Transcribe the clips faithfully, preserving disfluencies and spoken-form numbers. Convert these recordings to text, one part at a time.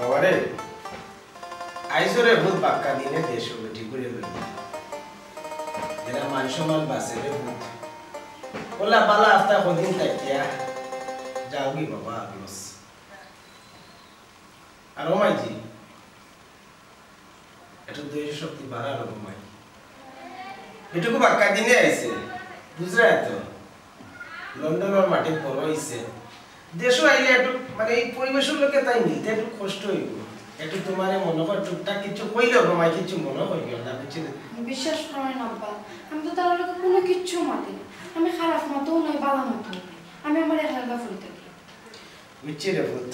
বাবারে, আইছো রে ফুত বাক্কা দিনে দেশো বেটি করে লইয়া। এরা মান সম্মান বাঁচে রে ফুত। ওলা বালা আফতা কদিন থাকিয়া যাওগি বাবা আগলস। আর ও মাইজি, একটু ধৈর্য শক্তি বাড়ানো ঘুমাই। এটুকু বাক্কা দিনে আইছে, বুঝরা তো? লন্ডনর মাটি বড় হইছে। দেশো আইলে একটু, মানে, এই পরিবেশর লগে তাই মিলতে একটু কষ্ট হইব। একটু তোমারে মনে হয় টুকটাক কিছু কইলে হবে, মাই কিছু মনে হয় না, বুঝছি না? বিশ্বাস করইন আব্বা, আমি তো তার লগে কোনো কিচ্ছু মাতি না। আমি খারাপ মাতও নাই, বালা মাতও নাই। আমি আমার এলাকা ফুল থাকি। বুঝছি রে ফুত।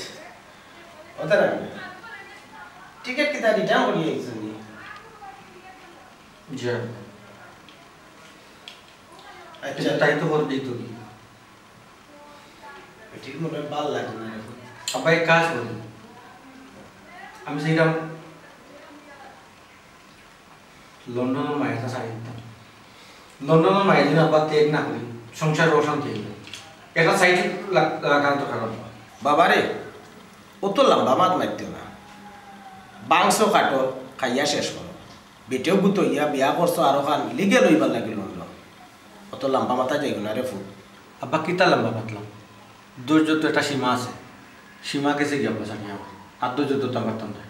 ওটা রাখবে। টিকিট কিতা রিটার্ন করিয়া আইছো নি? জি। আচ্ছা। কিন্তু তাই তো বলতেই তো কি। ঠিক মনে হয় ভালো লাগে না এখন। আব্বা, এক কাজ করি, আমি চাইলাম লন্ডনর মায়াটা ছাড়ি দিতাম। লন্ডনর মায়া যদি আব্বা ত্যাগ না করি, সংসার অশান্তি হইল। একটা সাইড লাগানো তো খারাপ। বাবারে, অত লম্বা মাত মারতে না। বাংশ কাটো, খাইয়া শেষ করো। বেটেও গুতো ইয়া বিয়া করছো আরো খান লিগেল হইবার লাগি লন্ডন। অত লম্বা মাথা যাইব না রে ফুত। আব্বা, কিতা লম্বা মাতলাম? ধৈর্য তো একটা সীমা আছে। সীমা গেছে গিয়া আব্বা, জানি আমার। আর ধৈর্য ধরতাম পারতাম না।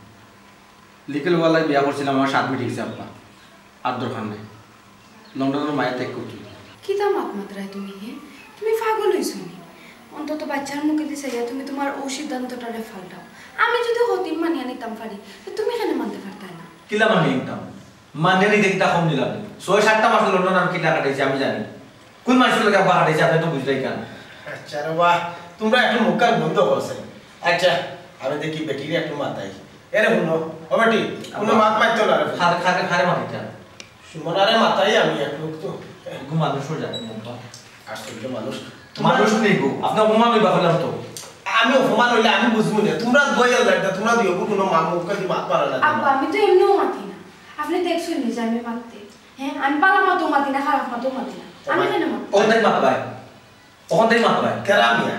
লিগেল ওয়ালাই বিয়া করছিলাম, আমার সাত মিনিট গেছে আব্বা। আর দরকার নাই। লন্ডনর মায়া ত্যাগ করতে। কিতা মাত মাতরায় তুমি, হে? তুমি পাগল হইছো নি? অন্তত বাচ্চার মুখে দিছে ইয়া, তুমি তোমার ও সিদ্ধান্তটারে ফালটাও। আমি যদি হতিন মানিয়া নিতাম পারি, তো তুমি কেন মানতে পারতায় না? কিলা মানিয়া নিতাম? মানিয়া নিতে কিতা কম দিলাম? ছয় সাতটা মাস লন্ডন আর কিলা কাটাইছি আমি জানি। কোন মানুষের লগে আব্বা কাটাইছি আপনি তো বুঝলেই কেন? আচ্ছা রে বাহ, তোমরা একটু মুখ কান বন্ধ করছে। আচ্ছা, আমি দেখি বেটিরে একটু মাতাই। এরে হুনো, ও বেটি, কোনো আব্বা। মাত মারতো না রে। খারে, খারে, খারে মাতিতা। সুমনারে মাতাই আমি একটু তো। এগু মানুষ হয়ে যাবে, আব্বা। আশ্চর্য মানুষ। মানুষ নেই গো। আপনি অপমান হইবা হলাম তো। আমি অপমান হইলে আমি বুঝবো না। তোমরা দুই আল্লাহ, তোমরা দুই অপু কোনো মা মুখ কাটি মাত পারে না। আব্বা, আমি তো এমনিও মাতি না। আপনি দেখছেন নি যে আমি মাততে? হ্যাঁ, আমি বালা মাতও মাতি না, খারাপ মাতও মাতি না। আমি কেন মাতি? ওখান থেকে মাত পায়। ওখান থেকে মাত পায়। তেরা মিয়া,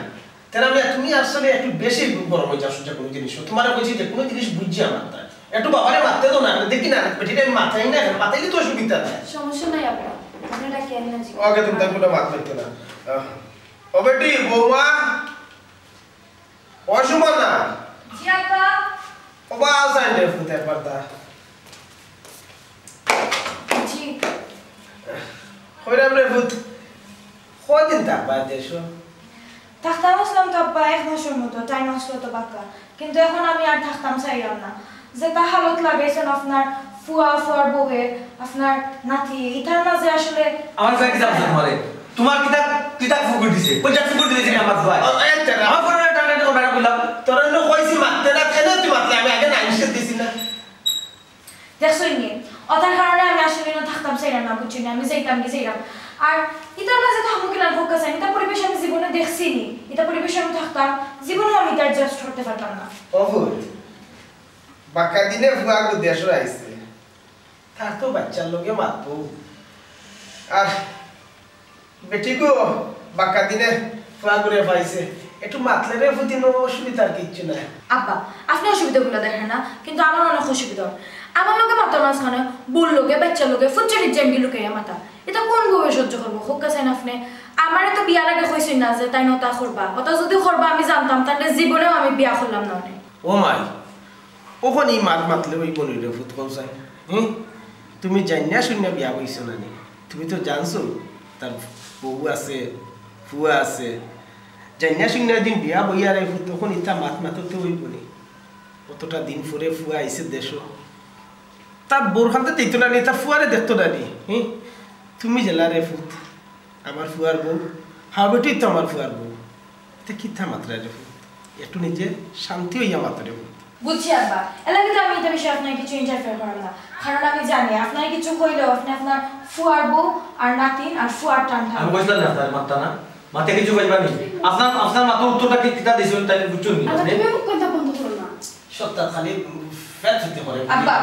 তেরা মিয়া, তুমি আসলে একটু বেশি গরম হয়ে যাচ্ছ যে কোনো জিনিস। তোমার কইছি যে কোনো জিনিস বুঝছি আমার তাই। একটু বাবারে মাততে তো না, দেখি না, বেটিটা আমি মাথায় না, এখন মাথায় তো অসুবিধা নাই। সমস্যা নাই আপা, আপনি ডাকিয়ে আনেন না জি। ওকে, তুমি তার কোনো মাত মারতে না। আহ, ও বেটি, বৌমা, ও সুমনা। জি আপা। ও বা, আসাইন রে ফুত একবার দা। জি। কইরাম রে ফুত, কদিন থাকবা দেশো? থাকতাম আসলাম তো আব্বা এক মাসের মতো, টাইম আসলো তো বাক্কা। কিন্তু এখন আমি আর থাকতাম চাইলাম না। যেটা হালত লাগাইছেন আপনার ফুয়া, ফুয়ার বউয়ে, আপনার নাতি, ইতার মাঝে আসলে আমার ব্যাগ কিতা আছে তোমারে? তোমার কিতা, কিতা ফুকুর দিছে? পঞ্চাশ ফুকুর দিছে আমার ভাই। ও, এ, তেরা। আমার ফোনে টানা টানা বেড়া বললাম। তোরা নো কইছি মাততে না, কেন তুই মাতলে? আমি আগে নাইন শেষ দিছি না। দেখছইন নি? ওটার কারণে আমি আসলে না থাকতাম চাইলাম না, বুঝছি না? আমি যাইতাম কি যাইলাম? আর ইতার মাঝে তো হামুকিলার ফোকাস আছে। ইতা পরিবেশ আমি জীবনে দেখছি নি। ইতা পরিবেশে আমি থাকতাম, জীবনে আমি ইতা অ্যাডজাস্ট করতে পারতাম না। অবুঝ, বাক্কা দিনে ফুয়া গো দেশো আইছে। তার তো বাচ্চার লগে মাতবো। আর বেটি গো, বাক্কা দিনে ফুয়া ঘুরে পাইছে। একটু মাতলে রে ফুতি, নো অসুবিধার কিচ্ছু নাই। আব্বা, আপনি অসুবিধাগুলো দেখেন না, কিন্তু আমার অনেক অসুবিধা হয়। আমার লগে মাততো না মাঝখানে, বউর লগে, বাচ্চার লগে, ফুচ্চুরির জেমগি লুকাইয়া মাতা। এটা কোন বউয়ে সহ্য করবো? হোক কাছেন আপনি। আমারে তো বিয়ার আগে কইছেন না যে তাই নতা করবা। ওটা যদি করবা আমি জানতাম, তাহলে জীবনেও আমি বিয়া করলাম না অনেক। ও মাই, অখন ই মাত মাতলে অইবো নি রে ফুত কও চাই? হুম? তুমি জানিয়া শুনিয়া বিয়া বইছো না নি? তুমি তো জানছো তার বউ আছে, ফুয়া আছে। জানিয়া শুনিয়া দিন বিয়া বইয়া রে ফুত, অখন ইতা মাত মাততে অইবো নি? অতটা দিন পরে ফুয়া আইছে দেশো। তার বউর খান্তে দেখতো না নি, তার ফুয়ারে দেখতো না নি? হুম? তুমি জেলা রে ফুত। আমার ফুয়ার বউ, হাবিটাউ তো আমার ফুয়ার বউ। তে কিতা মাতরায় রে ফুত? একটু নিজে শান্তি অইয়া মাতো রে ফুত। বুঝছি আব্বা, এর লাগি তো আমি ইতা বিষয়ে আপনারে কিছু ইন্টারফেয়ার করাম না, কারণ আমি জানি আপনারে কিছু কইলেও আপনি আপনার ফুয়ার বউ আর নাতিন আর ফুয়ার টান টান। আমি কইছিলাম না আপনার মাততা না, মাতে কিছু কইবা নি? আপনার, আপনার মাতো উত্তরটা কি কিতা দিছইন তাই বুঝছইন নি আব্বা, আপনি? তুমি মুখ কান্তা বন্ধ করো না। সত্তা খালি ফেট ফেটে করে। আব্বা,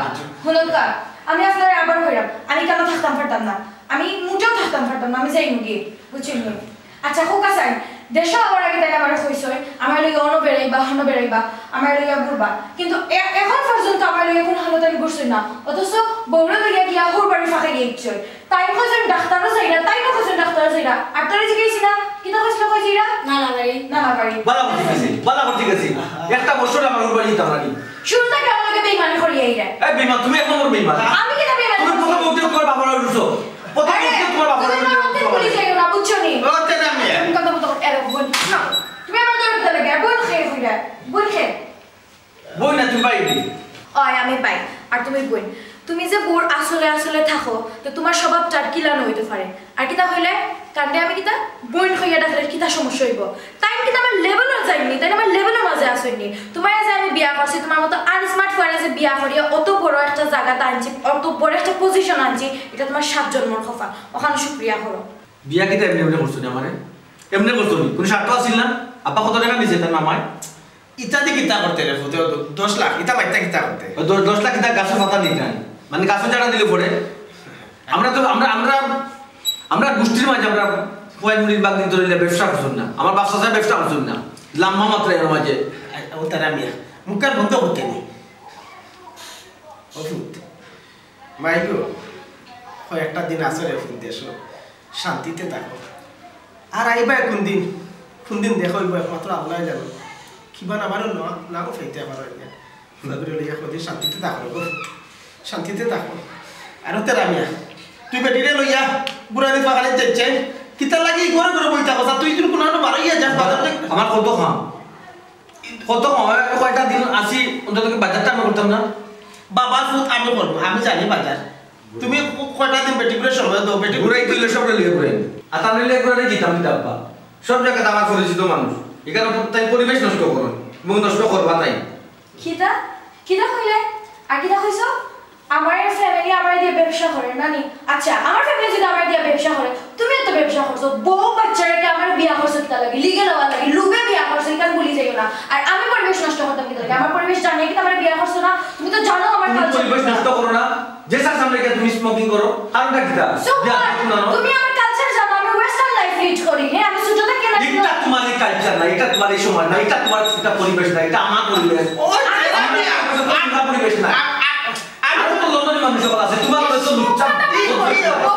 হুনউক্কা, আমি আপনারে আবার কইরাম, আমি কেন থাকতাম পারতাম না? আমি মোটেও থাকতাম পারতাম না, আমি যাইমু গিয়া, বুঝছইন নি? আচ্ছা, খোকা স্যার, দেশো আওয়ার আগে তাইন আমারে কইছইন, আমারে লইয়া অনো বেড়াইবা, হনো বেড়াইবা, আমারে লইয়া ঘুরবা। কিন্তু এ-, এখন পর্যন্ত আমারে লইয়া কুনু হালতানি ঘুরছইন না। অথচ বউরে লইয়া গিয়া হুর বাড়ি ফাঁকাইয়া আইছইন। তাইন কইছইন ডাক্তারও চাইরা, তাইনও কইছইন ডাক্তারও চাইরা। আর তারে জিগাইছি না, কিতা কইছলা কই যাইরা? নানা বাড়ি। নানা বাড়ি। বালা করছি গেছি, বালা করছি গেছি। একটা বছর আমার হুর বাড়ি যাইতাম না নি। শুরু থাকি আমার লগে বেইমানি করি আইরা। এই বেইমান, তুমি এক নম্বর বেইমান। আমি কিতা বেইমানি তুমি করছি? প্রথম উঠে তোমার বাবার বাড়ি উঠছো। প্রথম আরে, উঠে তোমার বাবার তুমি বাড়ি আমার উঠছো। পুলিশ যাইও না, বুঝছো নি? ও, তেরা মিয়া। তুমি কথা বলতে পারো, এরে, বোন, না। তুমি আমার দৌড় দিতে লাগে, বোন খেয়ে ফিরে, বোন খেয়ে। বইন না, তুমি বাইরে। অয়, আমি বাই, আর তুমি বইন। তুমি যে বউর আঁচলে আঁচলে থাকো, তে তোমার স্বভাবটা আর কিলান অইতে পারে। আর কিতা কইলে, তানরে আমি কিতা বইন কইয়া ডাকলে কিতা সমস্যা অইবো? তাইন কিতা আমার লেভেলও যাইননি, তাইন আমার লেভেলর মাঝে আছইননি। তোমারে যে আমি বিয়া করছি, তোমার মতো আনস্মার্ট ফুয়ারে যে বিয়া করিয়া অত বড় একটা জাগাত আনছি, অত বড় একটা পজিশন আনছি, ইটা তোমার সাত জন্মর কপাল। অখান শুক্রিয়া করো। বিয়া কিতা এমনে এমনে করছো নি আমারে? এমনে করছো নি? কুনু স্বার্থ আছিল না? আব্বা কত টেকা দিছে তার মামায়? ইতা দি কিতা করতে রে ফুতে? ও দ-, দশ লাখ, ইতা বাইতে কিতা করতে? ও দ-, দশ লাখ কিতা গাছর পাতা নিতে নাই? মানে গাছর চারা দিলে পরে? আমরা তো, আমরা, আমরা, আমরা গোষ্ঠীর মাঝে আমরা কয়েক মিনিট বাদ দিন ধরে ব্যবসা করছইন না। আমার বাপ চাচায় ব্যবসা করছইন না। লাম্বা মাত্রা এর মাঝে। আ, ও তেরা মিয়া, মুখটা বন্ধ করতে নি। ও ফুত, মাই গো, কয়েকটা দিন আছো রে ফুত দেশো, শান্তিতে থাকো। আর আইবা কোন দিন, কোন দিন দেখা অইবো একমাত্র আল্লায় জানো। কিবা না আমারও না, নাও ফাইতে পারো না। ফাগুরে লইয়া কদিন শান্তিতে থাকো গো, শান্তিতে থাকো। আর ও তেরা মিয়া, তুই বেটিরে লইয়া বুড়ানি ফাঁকানি যাইছে, কিতা লাগি ঘরে ঘরে বই থাকো? তুই যদি কোনো বারো ইয়া যাস বাজার থেকে। আমার কত কাম, কত কাম, আমি কয়টা দিন আসি, অন্তত কি বাজারটা আমি করতাম না? বাবার ফুত আমি করবো, আমি জানি বাজার। তুমি কয়টা দিন বেটি করে সময় দাও, বেটি ঘুরাই তুইলে সব লইয়া ঘুরাই। আর তাহলে লইয়া ঘুরাই দিতাম দিতাম আব্বা। সব জায়গাতে আমার পরিচিত মানুষ। এখানে তাই পরিবেশ নষ্ট করো এবং নষ্ট করবা তাই। কিতা? কিতা কইলে? আর কিতা কইছো? আমার ফ্যামিলি আমার দিয়া ব্যবসা করে, নানি? আচ্ছা, আমার ফ্যামিলি যদি আমার দিয়া ব্যবসা করে, তুমি এত ব্যবসা করছো, বউ বাচ্চারে কি আমার বিয়া করছো কিতা লাগি? লিগেল হওয়ার লাগি, লুবে বিয়া করছো, ইখান ভুলি যাইও না। আর আমি পরিবেশ নষ্ট করতাম কিতা লাগি? আমার পরিবেশ জানিয়া কিতা আমার বিয়া করছো না? তুমি তো জানো আমার তুমি কালচার পরিবেশ কিতা। নষ্ট করো না। যে স্যার সামনে গিয়ে তুমি স্মোকিং করো, কারণটা কিতা? So বিয়া what? করছো না, না? তুমি আমার কালচার জানো, আমি ওয়েস্টার্ন লাইফ লিড করি। হ্যাঁ, আমি ছোট থাকি না। এটা তোমার এই কালচার না, এটা তোমার এই সমাজ না, এটা তোমার, এটা পরিবেশ না, এটা আমার পরিবেশ। ও, আমি, আমার পরিবেশ না। আ-, আ-, আমি তো লন্ডনি মানুষ সকল আছে, তোমার হয়তো লুচ্চা।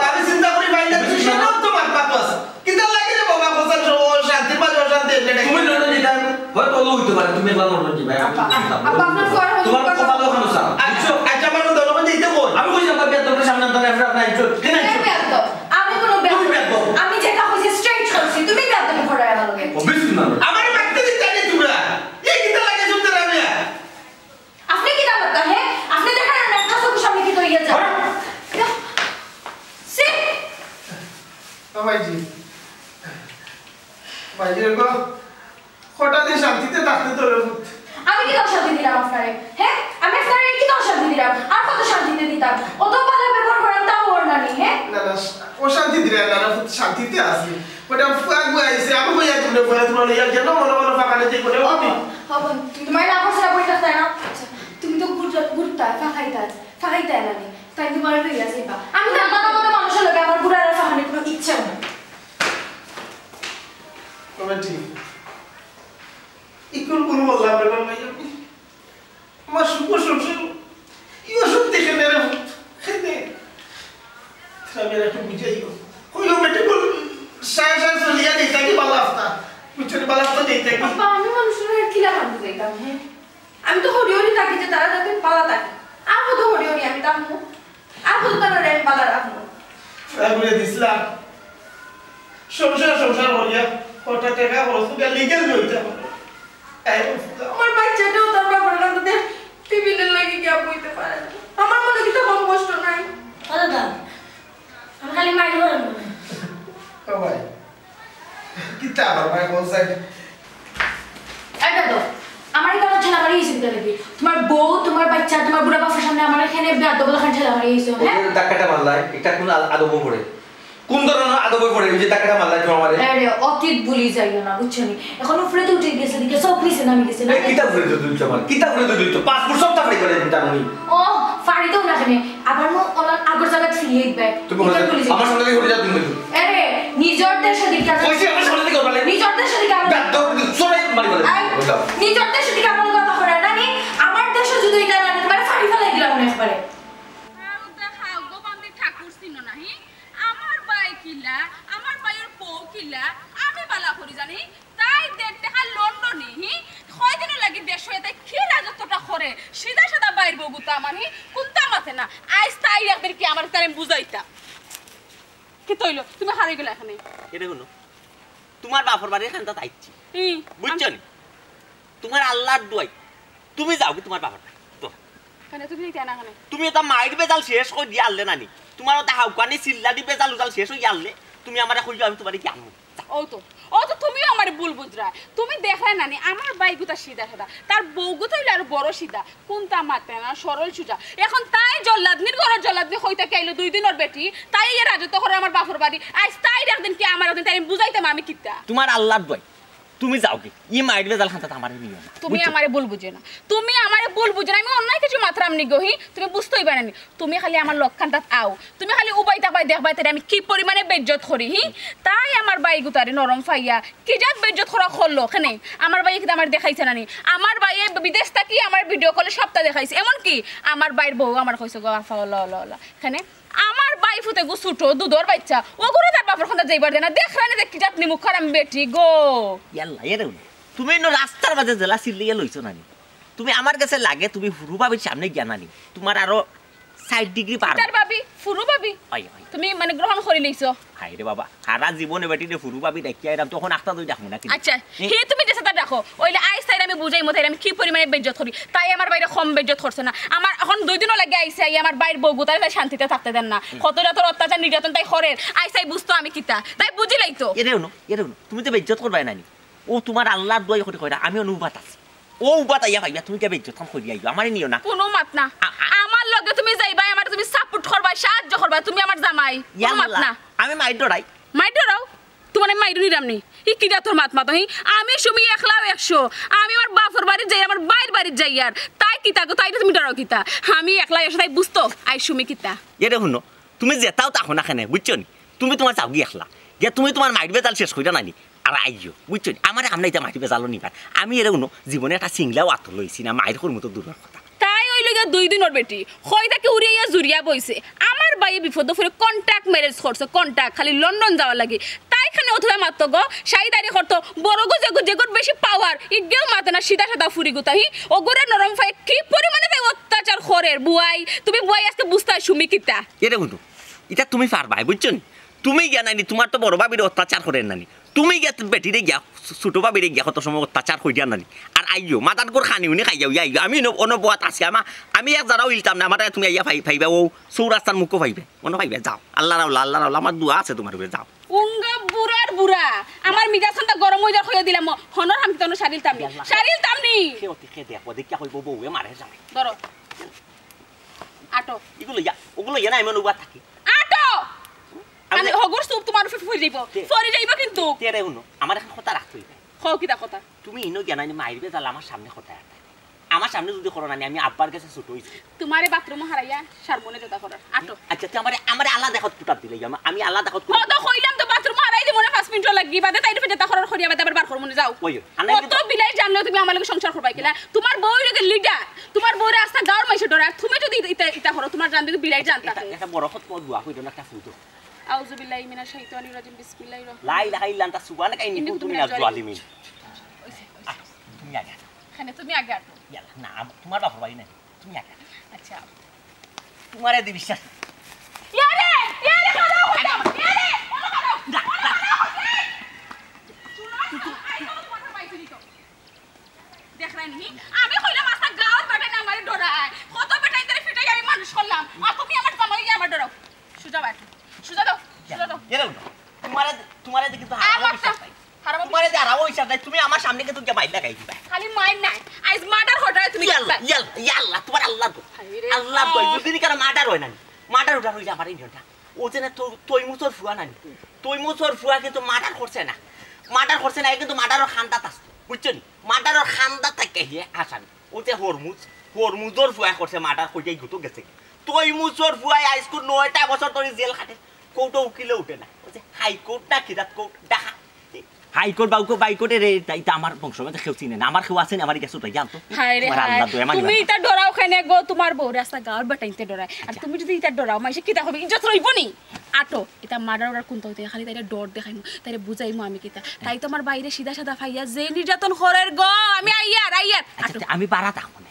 আমি চিন্তা করি বাইরে, তুই সেটাও তো মাত পাতো আছে। কিতা লাগে রে বাবা, কোথায় ও শান্তির মাঝে অশান্তি এনে ডাকে? তুমি লন্ডন যাইতাম, হয়তো অলো হইতে পারে, তুমি একলা লন্ডন যাইবা, আমি আব্বা, বুঝতাম। আব্বা, আপনার ফোন তোমার কথা তো খানো স্যার, আচ্ছা, বুঝছো? আচ্ছা, আমার তো লন্ডন যাইতে বল। আমি কইছি, আপনার বিয়ার দরকার সামনে আনতে হবে, আপনার আনছো, কেন আনছো? আমি বিয়ার তো, আমি কোনো বিয়ার তুমি বিয়ার তো। আমি যেটা কইছি স্ট্রেট কইছি, তুমি বিয়ার তো করে আমার লগে। ও, বিষ্ণু না। আমার মারতে দিতে আগে তোমরা। এই কিতা লাগে শুনতে না মিয়া? আপনি কিতা মাততা, হে? আপনি দেখেন না, আপনার চোখের সামনে কিতা অইয়া যায়? হ্যাঁ? সি! ও ভাইজি, ভাইজি গো, কটা দিন শান্তিতে থাকতে তো রে পুত। আমি কিতা অশান্তি দিলাম আপনারে? হে? আমি আপনারে কিতা অশান্তি দিলাম? আর কত শান্তিতে দিতাম? অত বালা ব্যবহার করার তাও অর নানি, হে? না, না, অশান্তি দিলে না, না, পুত, শান্তিতে আছি। ওটা ফুয়া গুয়া আইছে, আমি কইয়া তুমি ফুয়া তোমার লইয়া গেল, মনে মনে ফাঁকানে যে করে ও, আমি। ও বোন, তুমি তোমার না করছো না বই থাকতে না? আচ্ছা, তুমি তো ঘুরতা, ঘুরতা, ফাঁকাইতা, ফাঁকাইতা না নি? তাই তোমার লইয়া যাইবা। আমি তো আমার মতো মানুষের লগে আমার ঘুরার আর ফাঁকানির কোনো ইচ্ছা নাই। তবে ঠিক। ইকুল কুল বললাম রে ভাই আমি। আমার শুভ শ্বশুর, ই অসুখ দেখে নে রে পুত, খেতে। আমি আর একটু বুঝাইও। কইও বেটি বল, সায় সায় চলিয়া নেই, তাকে বালা আফতা। বুঝছো নি, বালা আফতা নেই, তাকে। আব্বা, আমি মানুষের আর কিলা কাম বুঝাইতাম, হ্যাঁ? আমি তো হরি হরি থাকি যে তারা যাতে বালা থাকে। আর কত হরি হরি আমি থাকবো? আর কত তারা রে বালা রাখবো? তারপরে দিছিলাম। সংসার, সংসার করিয়া কটা টাকা খরচ করিয়া লিগেল হইতে হবে। এই অবস্থা। আমার বাচ্চাটাও তার বাবার কাছে টিফিনের লাগি গিয়া বইতে পারে না। আমার মনে কিতা কম কষ্ট নাই। ও দাদা, আমি খালি মাইর করেন মনে। ও ভাই, কিতা আবার ভাই বলছেন? এই বেদব, আমার এই কথা ঠেলা মারি গেছে কিতা লাগি? তোমার বউ, তোমার বাচ্চা, তোমার বুড়া বাপের সামনে আমার এখানে বেদব লাখান ঠেলা মারি গেছে, হ্যাঁ? ওই যে ধাক্কাটা মারলাই, এটা কোন আ-, আদব পড়ে? কোন ধরনের আদব পড়ে ওই যে ধাক্কাটা মারলাই তুমি আমারে? আরে, অতীত ভুলি যাইও না, বুঝছো নি? এখন উপরে তো উঠে গেছে, দিকে সব নিচে নামি গেছে, না? এই কিতা উপরে তো তুলছো আমার? কিতা উপরে তো তুলছো? পাসপোর্ট সব তাড়াতাড়ি করে দিতা আমি। ও, ফাড়ি তো না কেনে, আবার মো ওনার আগর জায়গা ফিরিয়ে দিবে। তুমি এটা ভুলি যাইও। আমার সামনে থেকে উঠে যাও তুমি। আরে, নিজের দেশে দিকে কইছি আমার সামনে থেকে নিজর দেশো দিকে আমল, বেদ্দপ, চলে মারি বলে। আই, বললাম। নিজর দেশো দিকে আমল কথা করে না নি, আমার দেশো যদি ইতা না নি, তোমার ফাড়ি ফালাই দিলাম না একবারে। হাউ দা হাউ, গোপান্দি ঠাকুর চিনো না, হি? আমার ভাই কিলা, আমার ভাইর বউ কিলা, আমি বালা করি জানি। তাই দেড় টাকা লন্ডনি, হি? কয়দিনর লাগি দেশো এতে কি রাজত্বটা করে? সিধা সাদা ভাইর বউ গুতা আমার, হি? কুন্তা মাতে না। আইজ তাই একদিন কি আমার তারে বুঝাইতা। কি তইল? তুমি হারাই গেলা এখানে। এটা হুনো, তোমার বাপর বাড়ি এখান তো আইছি। হুম। বুঝছো নি? তোমার আল্লার দোয়াই, তুমি যাওগি তোমার বাপর বাড়ি। তো কেন তুমি নিতে না কেন? তুমি এটা মাইর বেজাল শেষ করি দিয়া আনলে নানি। তোমার ওটা হাউকানি চিল্লানি বেজাল উজাল শেষ হইয়া আনলে, তুমি আমারে কইও, আমি তোমারে কি আনবো? ও তো, ও তো তুমিও আমারে ভুল বুঝরায়। তুমি দেখরায় নানি, আমার ভাই গুতা সিধা সাদা, তার বউ গুতা হইলে আরো বড় সিধা। কুন্তা মাতে না, সরল সুজা। এখন তাই জল্লাদনির ঘরর জল্লাদনি কই থাকি আইলো দুই দিনর বেটি, তাই ইয়ে রাজত্ব করে আমার বাপর বাড়ি। আইজ তাই একদিন কি আমার একদিন তাই আমি বুঝাইতাম আমি কিতা। তোমার আল্লার দোয়াই, তুমি যাওগি, ই মাইর বেজাল খান্তাত আমারে নিও না। তুমি বুঝছো? আমারে ভুল বুঝো না, তুমি আমারে ভুল বুঝো না। আমি অন্যায় কিছু মাতরাম নি গো, হি? তুমি বুঝতেই পারে নি। তুমি খালি আমার লগ খান্তাত আও, তুমি খালি উবাই তাবাই দেখবায় তারে আমি কি পরিমাণে বেইজ্জত করি, হি? তাই আমার ভাই গুতারে নরম ফাইয়া কি জাত বেইজ্জত করা করলো কেনে? আমার ভাইয়ে কিতা আমার দেখাইছে না নি? আমার ভাইয়ে বিদেশ থাকি আমার ভিডিও কলে সবটা দেখাইছে। এমনকি আমার ভাইর বউ আমার কইছে গো, "আফা, ওলা, ওলা, ওলা।" কেনে? আমার ভাই ফুতে গো ছোট, দুধর বাচ্চা, ও করে তার বাপর খান্তাত যাইবার দেয় না। দেখরায় নি যে কি জাত নিমুখ খারাম বেটি গো। ইয়াল্লা, এরে উনি। তুমি ইনো রাস্তার মাঝে জেলা চিল্লিয়া লইছো না নি? তুমি আমার গেছে লাগে, তুমি হুরু ভাবির সামনে গিয়া না নি? তোমার আরো ষাট ডিগ্রি পার। তার ভাবি, ফুরু ভাবি। অয়, অয়। তুমি মানে গ্রহণ করি লইছো। হায় রে বাবা, সারা জীবনে বেটিরে ফুরু ভাবি ডাকিয়া এরাম, তখন আখতা দুই ডাকমু না কিন্তু। আচ্ছা, হে? হে তুমি যেতা ডাকো, ওইলে আইজ তাইরে আমি বুঝাইমু, তাইরে আমি কি পরিমাণে বেইজ্জত করি। তাই আমার ভাইরে কম বেইজ্জত করছে না। আমার এখন দুই দিনও লাগে আইছে, আই আমার ভাইর বউ গুতারে তাই শান্তিতে থাকতে দেন না। হুম। কত জাতর অত্যাচার নির্যাতন তাই করের, আইজ তাই বুঝতো আমি কিতা, তাই বুঝিলাই তো। এরে হুনো, এরে হুনো, তুমি তো বেইজ্জত করবায় না নি। ও তোমার আল্লার দোয়াই করি কইরা, আমি অনুবাদ আছি। ও উবাত আইয়া পাইবা, তুমি কিয়া বেইজ্জত খান করিয়া আইও, আমারে নিও না। কোনো মাত না। আ-, আ- আমার লগে তুমি যাইবায়, আমারে তুমি support করবায়, সাহায্য করবায়, তুমি আমার জামাই। কোনো মাত ইয়াল্লা, না। আমি মাইর ডরাই। মাইর ডরাও? তোমার আমি মাইর নিরাম নি। ই কিতা তোর মাত মাতো, হি? আমি সুমি একলাও একশো। আমি আমার বাপর বাড়িত যাই, আমার ভাইর বাড়িত যাই আর। তাই কিতা গো, তাইরে তুমি ডরাও কিতা? আমি একলা একশো, তাই বুঝতো, আই সুমি কিতা। এরে হুনো, তুমি যেতাও থাকো না কেনে, বুঝছো নি? তুমি তোমার যাওগি একলা। গিয়া তুমি তোমার মাইর বেজাল শেষ করিয়া নানি। আর আইও, বুঝছো নি? আমারে কাম নাই, ইতা মাইর বেজালও নিবার। আমি এরে হুনো, জীবনে একটা সিংলাও আতো লইছি না, মাইর করমু তো দূরর কথা। তাই ওই লগে দুই দিনর বেটি, কই থাকি উড়িয়া জুড়িয়া বইছে। আমার ভাইয়ে বিপদে পড়ে contract marriage করছে, contract, খালি লন্ডন যাওয়ার লাগি। তাই খানে অথবা মাত্র গো, সাইদারি করতো, বড় গো যে গো, যে গোর বেশি power, ইগেও মাতে না, সিধা সাদা ফুরি গুতা, হি? ও গোরে নরম ফাই কি পরিমাণে তাই অত্যাচার করের, বুয়াই, তুমি বুয়াই আজকে বুঝতায় সুমি কিতা। এরে হুনো, ইতা তুমি পারবায়, বুঝছো নি? তুমি গিয়া নানি, তোমার তো বড় ভাবিরে অত্যাচার করের নানি। তুমি গিয়া তো বেটিরে গিয়া, ছো-, ছোট ভাবিরে গিয়া কত সময় অত্যাচার করিয়া নানি। আর আইও, মাদার গোর খানি উনি খাইয়া উইয়া আইও। আমি অনো, অনো বওয়াত আছি, আমা-, আমি এক জাগাও ইলতাম না, আমারে তুমি আইয়া পাই-, পাইবা, ও চৌরাস্তার মুখো পাইবে, মনো পাইবে, যাও। আল্লার আওলা, আল্লার আওলা, আমার দোয়া আছে তোমার উপরে, যাও। উঙ্গা বুড়ার বুড়া, আমার মিজাজ ঠান্ডা গরম অই যার কইয়া দিলাম, হনর হামতি তনো সারিলতাম নি, ইয়াল্লা। সারিলতাম নি। কে অতি কে দেখবো, দেখিয়া কইবো বউয়ে মারে যাও। ধরো। আটো। ইগুলো ইয়া, ওগুলো ইয়া না, আমি অনুবাদ থাকি। আটো! আমি আমি হগর সুপ তোমার উপরে পড়ি যাইব। তে- পড়ি যাইব কিন্তু। তে রে হুনো, আমার এখন কথা রাখতে হইবে। কও কিতা কথা? তুমি ইনো গিয়া নানি মাইর বেজাল আমার সামনে কথা রাখতে। আমার সামনে যদি করো নানি, আমি আব্বার কাছে ছোট হইছি। তোমারে বাথরুমে হারাইয়া সারমনে যেতা করার। আটো। আচ্ছা, তে আমারে, আমারে আলাদা কত কুটার দিলে, আমি, আমি আলাদা কত কুটার কত কইলাম তো বাথরুমে হারাই দিব না পাঁচ মিনিট লাগি, বাদে তাই রূপে যেতা করার করিয়া বাদে আবার বার করমনে যাও। ওই, আনাই কত দিব। বিলাই জানলেও তুমি আমার লগে সংসার করবায় কিলা? তোমার বউ লগে লিডার, তোমার বউরে আস্তা গাঁওর মাইসে ডরায়, তুমি যদি ইতা, ইতা করো, তোমার জান যদি বিলাই জানতা। এটা, এটা বড় কত দোয়া কইতো না, একটা ফুটো। আউযু বিল্লাহি মিনাশ শাইতানির রাজিম, বিসমিল্লাহির রহমানির লা ইলাহা ইল্লা আনতা সুবহানাকা ইন্নী কুনতু মিনাজ জালিমিন। ওইসে, ওইসে। আহ, তুমি আগে আটো। এখানে তুমি আগে আটো। ইয়াল্লা, না, আম-, তোমার বাপর বাড়ি নাই। তুমি আগে আটো। আচ্ছা। তোমারে দি বিশ্বাস। ইয়ারে, ইয়ারে, খাড়াও, খাড়াও, ইয়ারে, খাড়াও, খাড়াও, খাড়াও। দেখরায় নি? আমি কইলাম, আস্তা গাঁওর বেটায় না আমারে ডরায়। কত বেটায় তারে ফিটাই আমি মানুষ করলাম। আর তুমি আমার জামাই গিয়া আমার ডরাও। সুজা বাই। সুজা দাও, সুজা দাও। এরে উঠো। তোমারে, তোমারে দেখি তো আর হারামও মারতাম। বিশ্বাস নাই। হারামও তোমারে বিশ্বাস যে হারামও বিশ্বাস নাই, তুমি আমার সামনে কিন্তু গিয়া মাইর লাগাই দিবা। খালি মাইর নাই, আইজ মার্ডার ঘটায় তুমি ইয়াল্লা, দেখবা। ইয়াল্লা, ইয়াল্লা, তোমার আল্লাহ তো। হায় রে আল্লাহ তো, বাপ। যদি কেন মার্ডার হয় না, মার্ডার উঠার হইলে আমার এই নিয়মটা। ও যে না তো, তৈমুজর ফুয়া নানি। তৈমুজর ফুয়া কিন্তু মার্ডার করছে না। মার্ডার করছে না, এ কিন্তু মার্ডারর খান্দাত আছে। বুঝছো নি? মার্ডারর খান্দাত থাকে হে আসামি। ও যে হরমুজ, হরমুজর ফুয়ায় করছে মার্ডার, কইয়াই গুতো গেছে। তৈমুজর ফুয়ায় আইজকু নয়টা বছর ধরি জেল খাটে। কোর্টো উকিলে উঠে না। ও যে হাইকোর্ট না খিদাত কোর্ট, দেখা। হাই কোর্ট, বাউ কোর্ট, বাই কোর্টে রে, তাই তো আমার বংশ মধ্যে কেউ চিনে না। আমার কেউ আছে না, আমার কাছে উঠাই জানতো। হায় রে তোমার হায়, আল্লাহ দয়া মানি তুমি না। ইতা ডরাও কেনে গো, তোমার বউরে আস্তা গাঁওর বেটাইন্তে ডরায়। আর আচ্ছা। তুমি যদি ইতা ডরাও, মাইনষে কিতা কইবো, ইজ্জত রইবো নি? আটো, ইতা মার্ডার অর্ডার কুনতা অইতে, খালি তাইরে ডর দেখাইমু, তাইরে বুঝাইমু আমি কিতা। তাই তো আমার বাইরে সিধা সাদা পাইয়া যে নির্যাতন করের গো, আমি আইয়ার, আইয়ার। আচ্ছা, আটো। আচ্ছা, আমি বারা থাকমু না।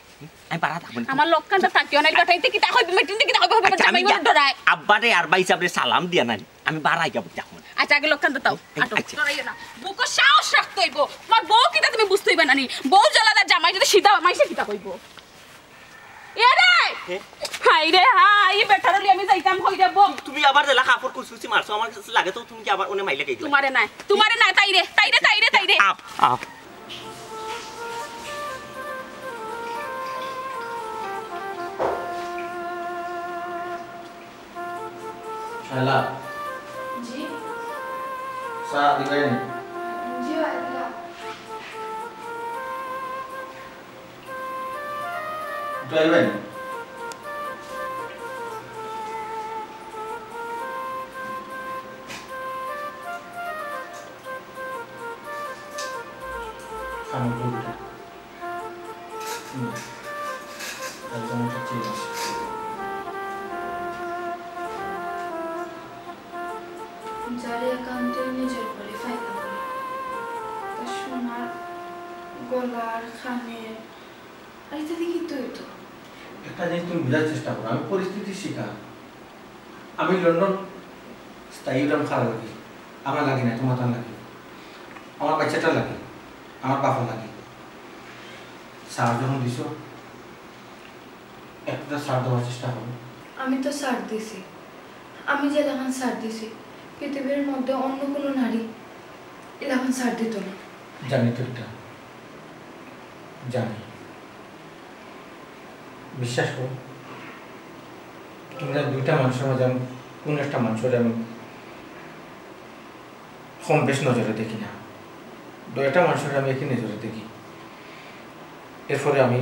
আমি বারা থাকমু না। আমার লক্ষণ তো থাকিও না, বেটাইন্তে কিতা কইবো, বেটাইন্তে কিতা কইবো, আচ্ছা, আমি জামাই বলে যা-, ডরায়। আব্বারে আর ভাইসাবরে সালাম দিয়া নাই। আমি বারা আইয়া বলতে এখন। আচ্ছা, আগে লক্ষণ তো তাও। আচ্ছা। আটো, ডরাইও না। বুকো সাহস রাখতে অইবো। তোমার বউ কিতা তুমি বুঝতে অইবা না নি? বউ জ্বালাদার জামাই যদি সিধা মাইনষে কিতা কইবো? এ রে! হে? হায় রে হায়, ই বেটারে লইয়া আমি যাইতাম কই রে বউ? তুমি আবার যেলা কাপড় কুচকুচি মারছো, আমার কাছে লাগে তো তুমি কি আবার অনে মাইলা গেছো? তোমারে নায়, তোমারে নায়, তাইরে, তাইরে, তাইরে, তাইরে। Up, up. শালা। জি। চা দিবায় নি? জি, ভাই, দিলাম। একটু আইবায় নি? খামো, একটু উঠে। হুম। একদম একটা চেঞ্জ। যারে একান্তই নিজের করে ফায়দা করে, তার সোনার গলার, কানের, আর ইত্যাদি কিতা অইতো? একটা জিনিস তুমি বুঝার চেষ্টা করো, আমি পরিস্থিতির শিকার। আমি লন্ডন স্থায়ী অইলাম কার লাগি? আমার লাগি না, তোমার তার লাগি, আমার বাচ্চাটার লাগি, আমার বাপর লাগি। সার যখন দিছো, একটা সার দেওয়ার চেষ্টা করো। আমি তো সার দিছি, আমি যেলাখান সার দিছি, পৃথিবীর মধ্যে অন্য কোনো নারী এলাখান সার দিত না। জানি তো এটা, জানি। বিশ্বাস করো, তোমরা দুইটা মানুষের মাঝে আমি কোন একটা মানুষের আমি কম বেশ নজরে দেখি না, দুইটা মানুষের আমি একই নজরে দেখি। এরপরে আমি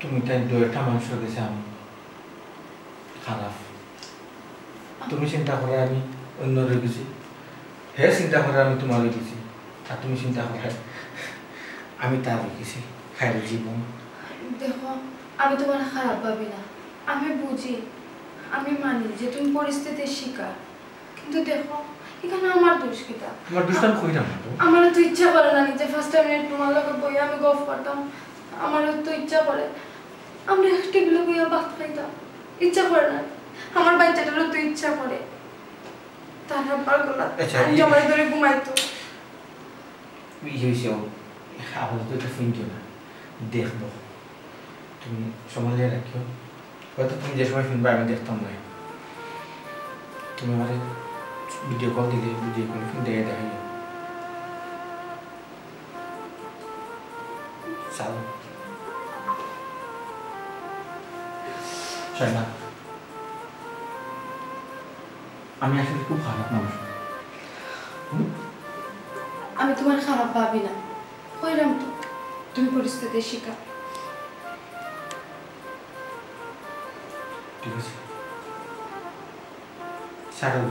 তুমি তাই দুইটা মানুষের কাছে আমি খারাপ। তুমি চিন্তা করে আমি অন্য রয়ে গেছি, হে চিন্তা করে আমি তোমার রয়ে গেছি, আর তুমি চিন্তা করে আমি তার রয়ে গেছি। খাইল জীবন। দেখো, আমি তোমার খারাপ ভাবি না, আমি বুঝি, আমি মানি যে তুমি পরিস্থিতির শিকার, কিন্তু দেখো, এখানে আমার দোষ কিতা? আমার দোষ তো আমি কইরাম না তো। আমার তো ইচ্ছা করে না যে ফার্স্ট টাইম তোমার লগে বইয়া আমি গফ করতাম, আমার তো ইচ্ছা করে আমরা এক টেবিলে বইয়া ভাত খাইতাম, ইচ্ছা করে না? আমার বাচ্চাটারও তো ইচ্ছা করে তার আব্বার গলা আচ্ছা, আমি ই- জমাই ধরে ঘুমাইতো। ই হইছে, ও আপাতত এটা শুনছো না, দেখবো। তুমি সময় নিয়ে রাখিও, হয়তো তুমি যে সময় শুনবে আমি দেখতাম না। তুমি আমার ভিডিও কল দিলে ভিডিও কল ফোন দিয়ে দেখাইও। চলো। শায়লা, আমি আসলে খুব খারাপ মানুষ। হুম? আমি তোমার খারাপ ভাবি না, কইরাম তো তুমি পরিস্থিতির শিকার। ঠিক আছে, ছাড়ো।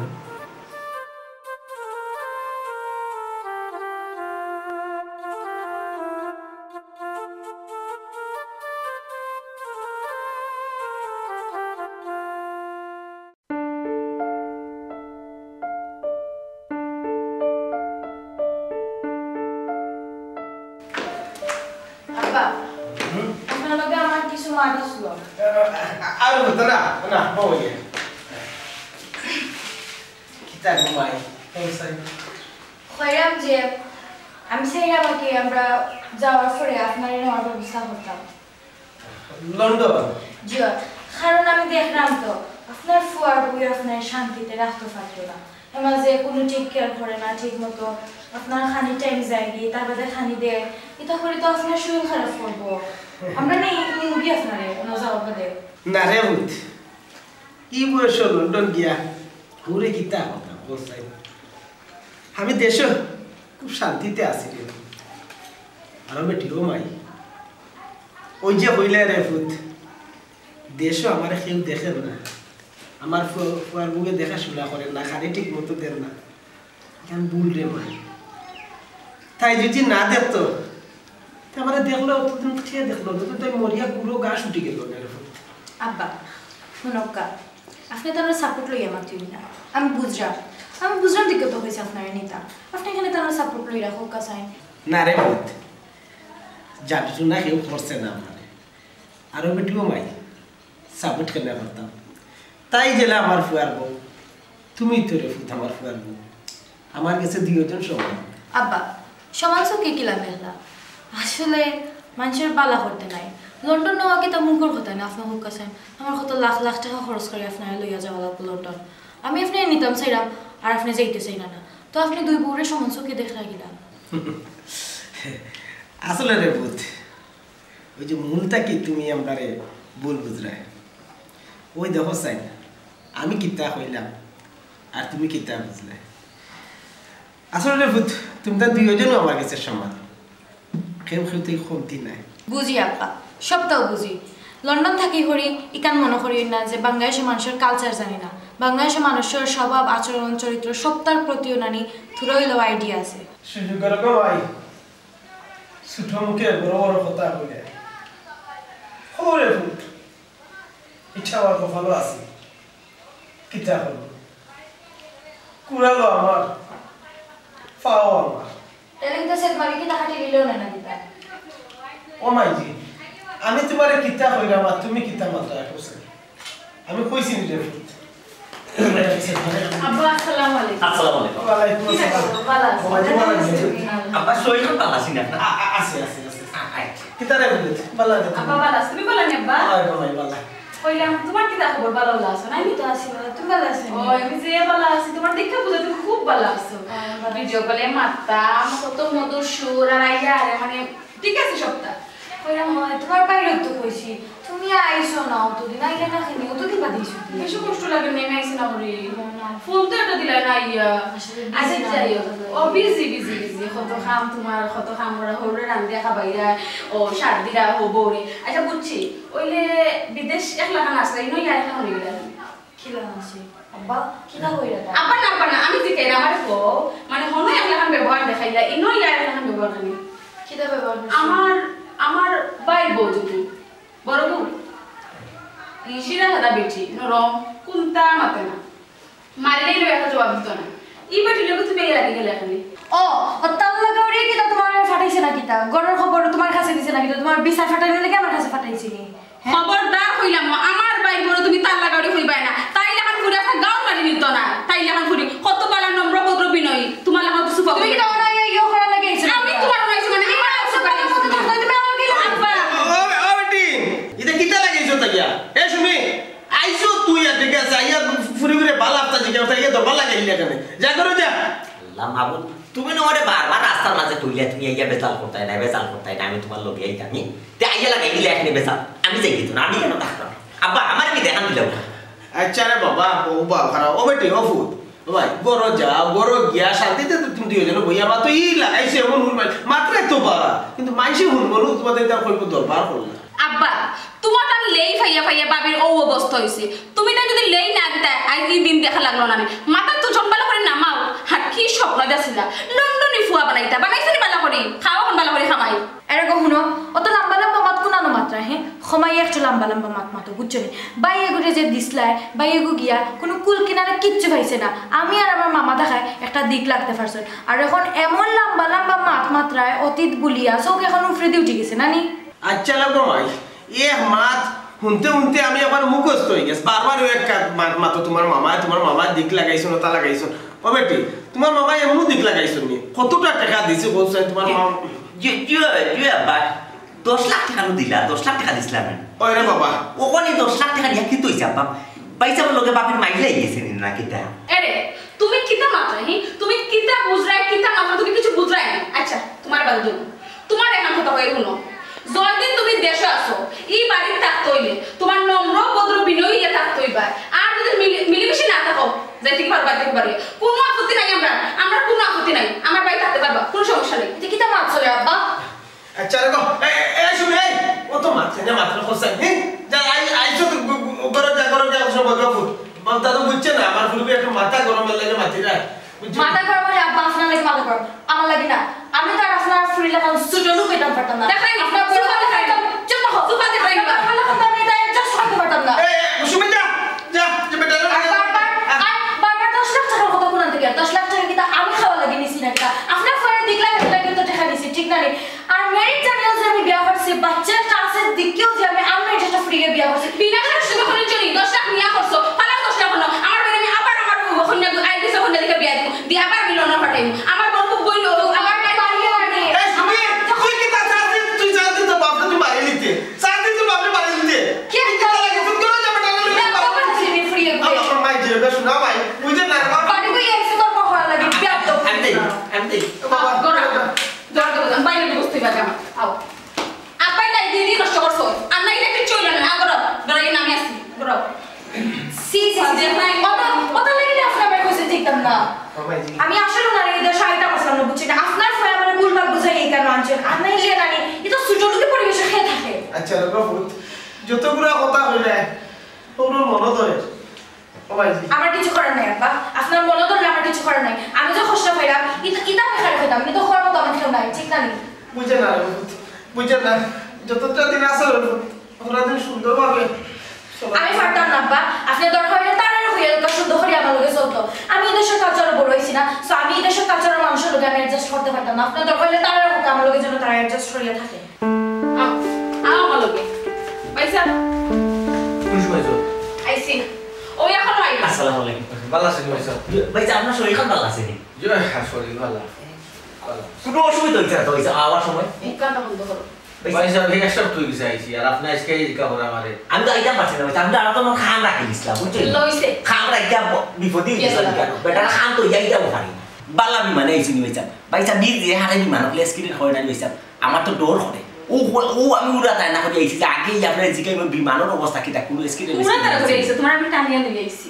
আব্বা, হুম? আপনার লগে আমার কিছু মাত আছিল। আর হতো না, না, বউ ইয়ে। কিতা ঘুমাই? কইরাম যে, আমি চাইরাম আর কি, আমরা যাওয়ার পরে আপনারে নেওয়ার ব্যবস্থা করতাম। লন্ডন? জি অয়, কারণ আমি দেখরাম তো, আপনার ফুয়ার বউ আপনারে শান্তিতে রাখতো পারতো না। এর মাঝে কোনো ঠিক কেয়ার করে না, ঠিক মতো আপনার খানি টাইম যায়গি, তার বাদে খানি দেয়, ইতা করে তো আপনার শরীর খারাপ করবো। আমরা নেই, নিউবি আপনারে, অনো যাওয়ার বাদে। না রে পুত, ই বয়সো লন্ডন গিয়া ঘুরে কিতা কথা বলছাই? আমি দেশো খুব শান্তিতে আছি রে। আর বেটি, ও মাই, ওই যে কইলে রে পুত, দেশো আমারে কেউ দেখের না, আমার ফু-, ফুয়ার বউয়ে দেখাশোনা করের না, খানি ঠিক মতো দের না। ইখান ভুল রে মাই, তাই যদি না দেখতো, তে আমারে দেখলো, অতদিন কিতা দেখলো না, তো তাই মরিয়া গুঁড়ো ঘাস উঠি গেল না এরকম। আব্বা, হুনউক্কা, আপনে তানর সাপোর্ট লইয়া মাতইন না। আমি বুঝরাম, আমি বুঝরাম দেখি তো কইছি আপনারে নিতাম। আপনে কেনে তানর সাপোর্ট লই রাখউক্কা চাইন। না রে পুত, জাদু না কেউ করছে না আমারে। আরো বেটিও মাই, সাপোর্ট কেনে করতাম? তাই যেলা আমার ফুয়ার বউ, তুমি তো রে পুত আমার ফুয়ার বউ। আমার গেছে দুইজন সমান। আব্বা, সমান চউখে কিলা দেখলা? আসলে মানষর বালা করতে নাই। লন্ডন নেওয়া কিতা মুখর কথা না, আপনে কউক্কা চাইন। আমার কত লাখ লাখ টেকা খরচ করি আপনারে লইয়া যাওয়া লাগবো লন্ডন। আমি আপনারে নিতাম চাইরাম, আর আপনে যাইতা চাইরা না। তো আপনে দুই বউরে সমান চউখে দেখরা কিলা? আসলে রে পুত, ওই যে মূল থাকি তুমি আমরারে ভুল বুঝরায়। ওই দেখো চাইন, আমি কিতা কইলাম আর তুমি কিতা বুঝলায়। আসলে রে পুত, তুমরা দুইজনও আমার গেছে সমান, কেউ কেউ থাকি কমতি নাই। বুঝি আব্বা, সবতাউ বুঝি। লন্ডন থাকি করি, ইখান মনো করিও না যে বাংলাদেশর মানষর কালচার জানি না, বাংলাদেশর মানষর স্বভাব, আচরণ, চরিত্র সবতার প্রতিও নানি থুড়া অইলেও আইডিয়া আছে। সুযোগ করে গো ভাই, ছোট মুখে বড় বড় কথা কইলে। খবরে ফুট, ইচ্ছা আমার কপালো আছে, কিতা করব? কুড়ালো আমার, পাও আমার। তাইলে কিতা সেট মারি কিতা কাটি দিলেও না, না কিতা? ও মাইজি, আমি তুমারে কিতা কইরাম আর তুমি কিতা মাতরায় কওছাইন? আমি কইছি নি রে পুত। আব্বা, আসসালামু আলাইকুম। আসসালামু আলাইকুম। ওয়ালাইকুম আসসালাম। ভালা আছো? ও মাইজি, ভালা আছি। আব্বা, শরীর ভালা আছে নি আপনার? আ-, আ-, আছে, আছে, আছে। আ-, আচ্ছা। কিতা রে পুত? ভালা আছো? আব্বা, ভালা আছো? তুমি ভালা নি আব্বা? ওই গো মাই, ভালা। কইলাম, তুমার কিতা খবর? ভালা ভালা আছো না? আমি তো আছি ভালা, তুমি ভালা আছো নি? ওই, আমি যে ভালা আছি, তুমারে দেখিয়া বুঝা তুমি খুব ভালা আছো। হ্যাঁ, ভালা আছি। ভিডিও কলে মাততাম, কত মধুর সুর, আর আইয়া আরে মানে ঠিক আছে সবতা। কইলাম, হয়, তুমার ভাইরে তো কইছি, তুমি আইছো না অতদিন, আইলে না কেনে, অতদিন বাদে আইছো তুমি। বেশি কষ্ট লাগে না, আমি আইছি না করি। ও না। ফোন তো একটা দিলা না আইয়া। আসলে আচ্ছা, busy না। যাই হোক। ও, busy, busy, busy। কত কাম তুমার, কত কাম করা, হউরে রান্দিয়া খাবাইয়া, ও, সার দিরা, হো, বউরে। আচ্ছা, বুঝছি। ওইলে বিদেশ একলা খান আসলে, ইনো ইয়া একলা খান অইলা। কিলা আছে? আব্বা, কিতা কইরা তা? আব্বা না, আব্বা না, আমি জিকাইরাম, আমারে কও, মানে, হনো একলাখান ব্যবহার দেখাইলা, ইনো ইয়া একলাখান ব্যবহার খানি। কিতা ব্যবহার করছে? আমার, আমার ভাইর বউ যদি, বড় বউ, ই সিধা সাদা বেটি, নরম, কুন্তা মাতে না। মারিলেই লগে একটা জবাব দিত না। ই বেটির লগে তুমি ইয়া লাগি গেলা খালি। ও, ও তার লগে ওরে কিতা তুমার ফাটাইছে না কিতা? ঘরর খবর তুমার কাছে দিছে না কিতা? তুমার বিচার ফাটাইলে নাকি আমার কাছে ফাটাইছে নি? খবরদার কইলাম, আমার ভাইর বউরে তুমি তার লাগাউরি কইবায় না। তাই লাখান ফুরি একটা গাউর মারি নিত না। তাই লাখান ফুরি কত ভালা নম্র ভদ্র বিনয়ী, তুমার লাখান তো সুফা তুমি কিতা ওরা ইয়ে ইয়ে করার লাগি আইছো? আমি তুমার ওরা আইছি মানে, আমার আইছি মানে। তুমি আমাকে আব্বা। ও, ও বেটি, ইতা কিতা লাগাইছো তাইয়া? এ সুমি, আইছো তুই আর ঠিক আছে, আইয়া ফুরি ফুরি ভালা আফতা জিজ্ঞাসা, তাইয়া দরবার লাগাইলি এখানে। যা করো যা। আল্লাহ মাবুদ, তুমি না আমারে বারবার রাস্তার মাঝে কইলে, তুমি আইয়া বেজাল করতায় না, বেজাল করতায় না, আমি তুমার লগে আইতাম নি। তে আইয়া লাগাই দিলে এখানে বেজাল, আমি যাই কিন্তু না, আমি কেন থাকতাম? আব্বা, আমার আমি দেখান দিলাম না। আচ্ছা রে বাবা, ও বাবা, খারাপ, ও বেটি, ও ফুত, ও ভাই, ঘরো যাও, ঘরো গিয়া শান্তিতে তো তুমি দুইজনে বইয়া মাতো, ই লাগাইছে এমন হুন ভাই, মাত্রাই তো বাড়া, কিন্তু মাইসে হুন বলো, তোমাদের এটা কইব দরবার করলে। আব্বা, তুমার তান লেই ফাইয়া ফাইয়া বাবির অউ অবস্থা অইছে। তুমি তাই যদি লেই না দিতায়, আইজ ই দিন দেখা লাগলো না নি। মাথাত তো জম্বালা করি নামাও। আর কি স্বপ্ন দেখছিলা? লন্ডনি ফুয়া বানাইতা। বানাইছো নি বালা করি? খাও অখন বালা করি খামাই। এরে গো হুনো, অত লাম্বা লাম্বা মাত কুনানো মাতরায়, হে? খমাইয়া একটু লাম্বা লাম্বা মাত মাতো, বুঝছো নি? ভাইয়েগুরে যে দিছলায়, ভাইয়েগু গিয়া কুনু কুল কিনারা কিচ্ছু পাইছে না। আমি আর আমার মামা দেখায় একটা দিক লাগতে পারছইন। আর অখন এমন লাম্বা লাম্বা মাত মাতরায়, অতীত ভুলিয়া, চউখ অখন উফরেদি উঠি গেছে, না নি? আচ্ছা লাগো মাই, এক মাত হুনতে হুনতে আমি একবার মুখস্থ অই গেছে। বারবার অউ এক মাত মাতো, তুমার মামায়, তুমার মামায় দিক লাগাইছইন, অতা লাগাইছইন। ও বেটি, তুমার মামায় এমন দিক লাগাইছইন নি? কতটা টেকা দিছে কওছাইন তুমার মামা? জি, জি, জি আব্বা, দশ লাখ টেকা নু দিলা, দশ লাখ টেকা দিছলাম আমি। ওরে বাবা। অখানো দশ লাখ টেকা দিয়া কিতা অইছে আব্বা? ভাইসাবর লগে বাবির মাইর লাগি গেছে নি না কিতা? এরে, তুমি কিতা মাতরায়, হি? তুমি কিতা বুঝরায়, কিতা মাতরায়, তুমি কিছু বুঝরায় না। আচ্ছা, তুমার বাদে দিমু। তুমার এখান কথা কই হুনো। যতদিন তুমি দেশো আছো, ই বাড়িত থাকতে অইলে তুমার নম্র, ভদ্র, বিনয়ী অইয়া থাকতে অইবা। আর যদি মিলি-, মিলিমিশি না থাকো, যাইতে কি পারবা, যাইতে কি পারবা। কুনু আপত্তি নাই আমরার, আমরার কুনু আপত্তি নাই। আমার বাড়িত থাকতে পারবা, কুনু সমস্যা নাই। ইতা কিতা মাতছো রে আব্বা? আচ্ছা রে গো, এ, এ, এ, শুন, এই, অত মাতরায় না, মাতরায় কওছাইন, হে? যা, আই-, আইছো তো, গু-, গু-, ঘরো যা, ঘরো যা, সব বদলা ফুট। মামতা তো বুঝছে না, আমার ফুলবি একটু মাথা গরম লাগে মাতিরা, বুঝছো? মাথা গরম অইলে আব্বা আপনার লাগি মাথা গরম, আমার লাগি না। আমি তো আর আপনার ফুরির লাখান ছোট লোক অইতাম পারতাম না। দেখাই না, আপনার বড় সুফা দেখাই না। চুপ থাকো। সুফা দেখাই না। আপনার বড় লাখান তো আমি এটা adjust করতে পারতাম না। এ, এ, সুমিতা, যা, যা, বেটা, যা, আর যা। বারবার, আর বারবার দশ লাখ টাকার কথা কোন থেকে? দশ লাখ টাকা কিতা আমি খাওয়া লাগি নিছি না কিতা? আপনার ফুরিরে দেখলা, দেখলা কিন্তু টাকা দিছি, ঠিক না নি? আর married জানিও যে আমি বিয়া করছি, বাচ্চা একটা আছে, দেখিও যে আমি unmarried একটা ফুরিরে বিয়া করছি। বিনা সাহসে যখন চলি, দশ লাখ নিয়া করছো, ফালাও দশ লাখ হলো। আমার বেটা আমি আবার আমার কন্যা, আই দিছে কন্যা দেখে বিয়া দিব। দি আবার আমি লন্ডন পাঠাইমু। আমার বড় খুব বইন, আমার মাই পারিও না। এই সুমি, তুই কিতা চাকরি, তুই চাকরি তো বাপরে তুই বাড়ি নিতে। চাকরি তো বাপরে বাড়ি নিতে। কে? তুই কিতা লাগে? তুই তোর যাবে টাকা লইতে না, বাবা, বাবা, ছেলে ফুরিয়ে ঘুরে। আমার মাই জিরবে, শোনা মাই, বুঝে না, বাবা। বাড়ি কই আইছে তোর পকড়া লাগে, বিয়া তো। আমি দেই, আমি দেই। বাবা, ঘরো। দরজা বন্ধ, বাইরে বসতে পারবে আমার। আও। আব্বাই নাই, দিদি নষ্ট করছো। আর নাই, এটা কিচ্ছু হইল না। আ, ঘরো। ঘরো, এই নামে আসি। ঘরো। সি, সি, সি, সি। ওটা, ওটা লেগে দিয়ে আপনার আমার কইছে ঠিকতাম না। বাবা, এই যে আমি আসলে না, এই দেশে আইতাম আসলাম না, বুঝছি না। আপনার ফুরি আমার ভুলভাল বুঝাই এই কেন আনছেন? আর নাই, ইয়ে নানি, এটা ছোট লোকের পরিবেশে খেয়ে থাকে। আচ্ছা, রে বাবু, যতগুলা কথা কইলে, ওগুলো মনে ধরে। ও ভাই জি। আমার কিছু করার নাই, আব্বা। আপনার মনে ধরলে আমার কিছু করার নাই। আমি যে কষ্ট পাইলাম, ইতা, ইতা আমি কারে কইতাম? আমি তো করার মতো আমার কেউ নাই, ঠিক না নি? বুঝে না রে পুত, বুঝে না। যতটা দিন আছে রে পুত, অতটা দিন সুন্দরভাবে চলা। আমি পারতাম না, আব্বা। আপনি দরকার হইলে তারারে কইয়া দরকার সুন্দর করে আমার লগে চলতো। আমি এই দেশের culture-এ বড় হইছি না, so আমি এই দেশের culture-এর মানুষের লগে আমি adjust করতে পারতাম না। আপনার দরকার হইলে তারারে কইয়া আমার লগে যেন তারা adjust করিয়া থাকে। আও, আও আমার লগে। ভাইসাব। কোন সময় আইছো? আইছি। ও এখন আইবা। আসসালামু আলাইকুম। ভালো আছেন ভাইসাব? ভাইসাব, আপনার শরীর খান ভালো আছে নি? জি, হ্যাঁ, শরীর ভালো। ভালো। কোনো অসুবিধা হইছে না তো, ভাইসাব, আওয়ার সময়? মুখ কানটা বন্ধ করো। ভাইসাব, এই এক সপ্তাহ হয়ে গেছে আইছি, আর আপনি আজকে এই কাপড় আমারে। আমি তো আইতাম পারছি না, ভাইসাব, আমি তো আমার খান রাখি দিছিলাম, বুঝছেন? লইছে। খান রাখিয়া ব-, বিপদে গেছে। বেটার খান তো যাইতাম পারি না। বালা বিমানে আইছি নি, ভাইসাব। ভাইসাব, নিজে হারে বিমান হলে accident হয় না, ভাইসাব। আমার তো ডর করে। ও, ও, ও আমি উড়া তাই না করে আইছি যে আগেই আপনার জিগাই বিমানের অবস্থা কিতা, কোনো accident উড়া তারা করে আইছে, তোমার আমি টানিয়া লই আইছি।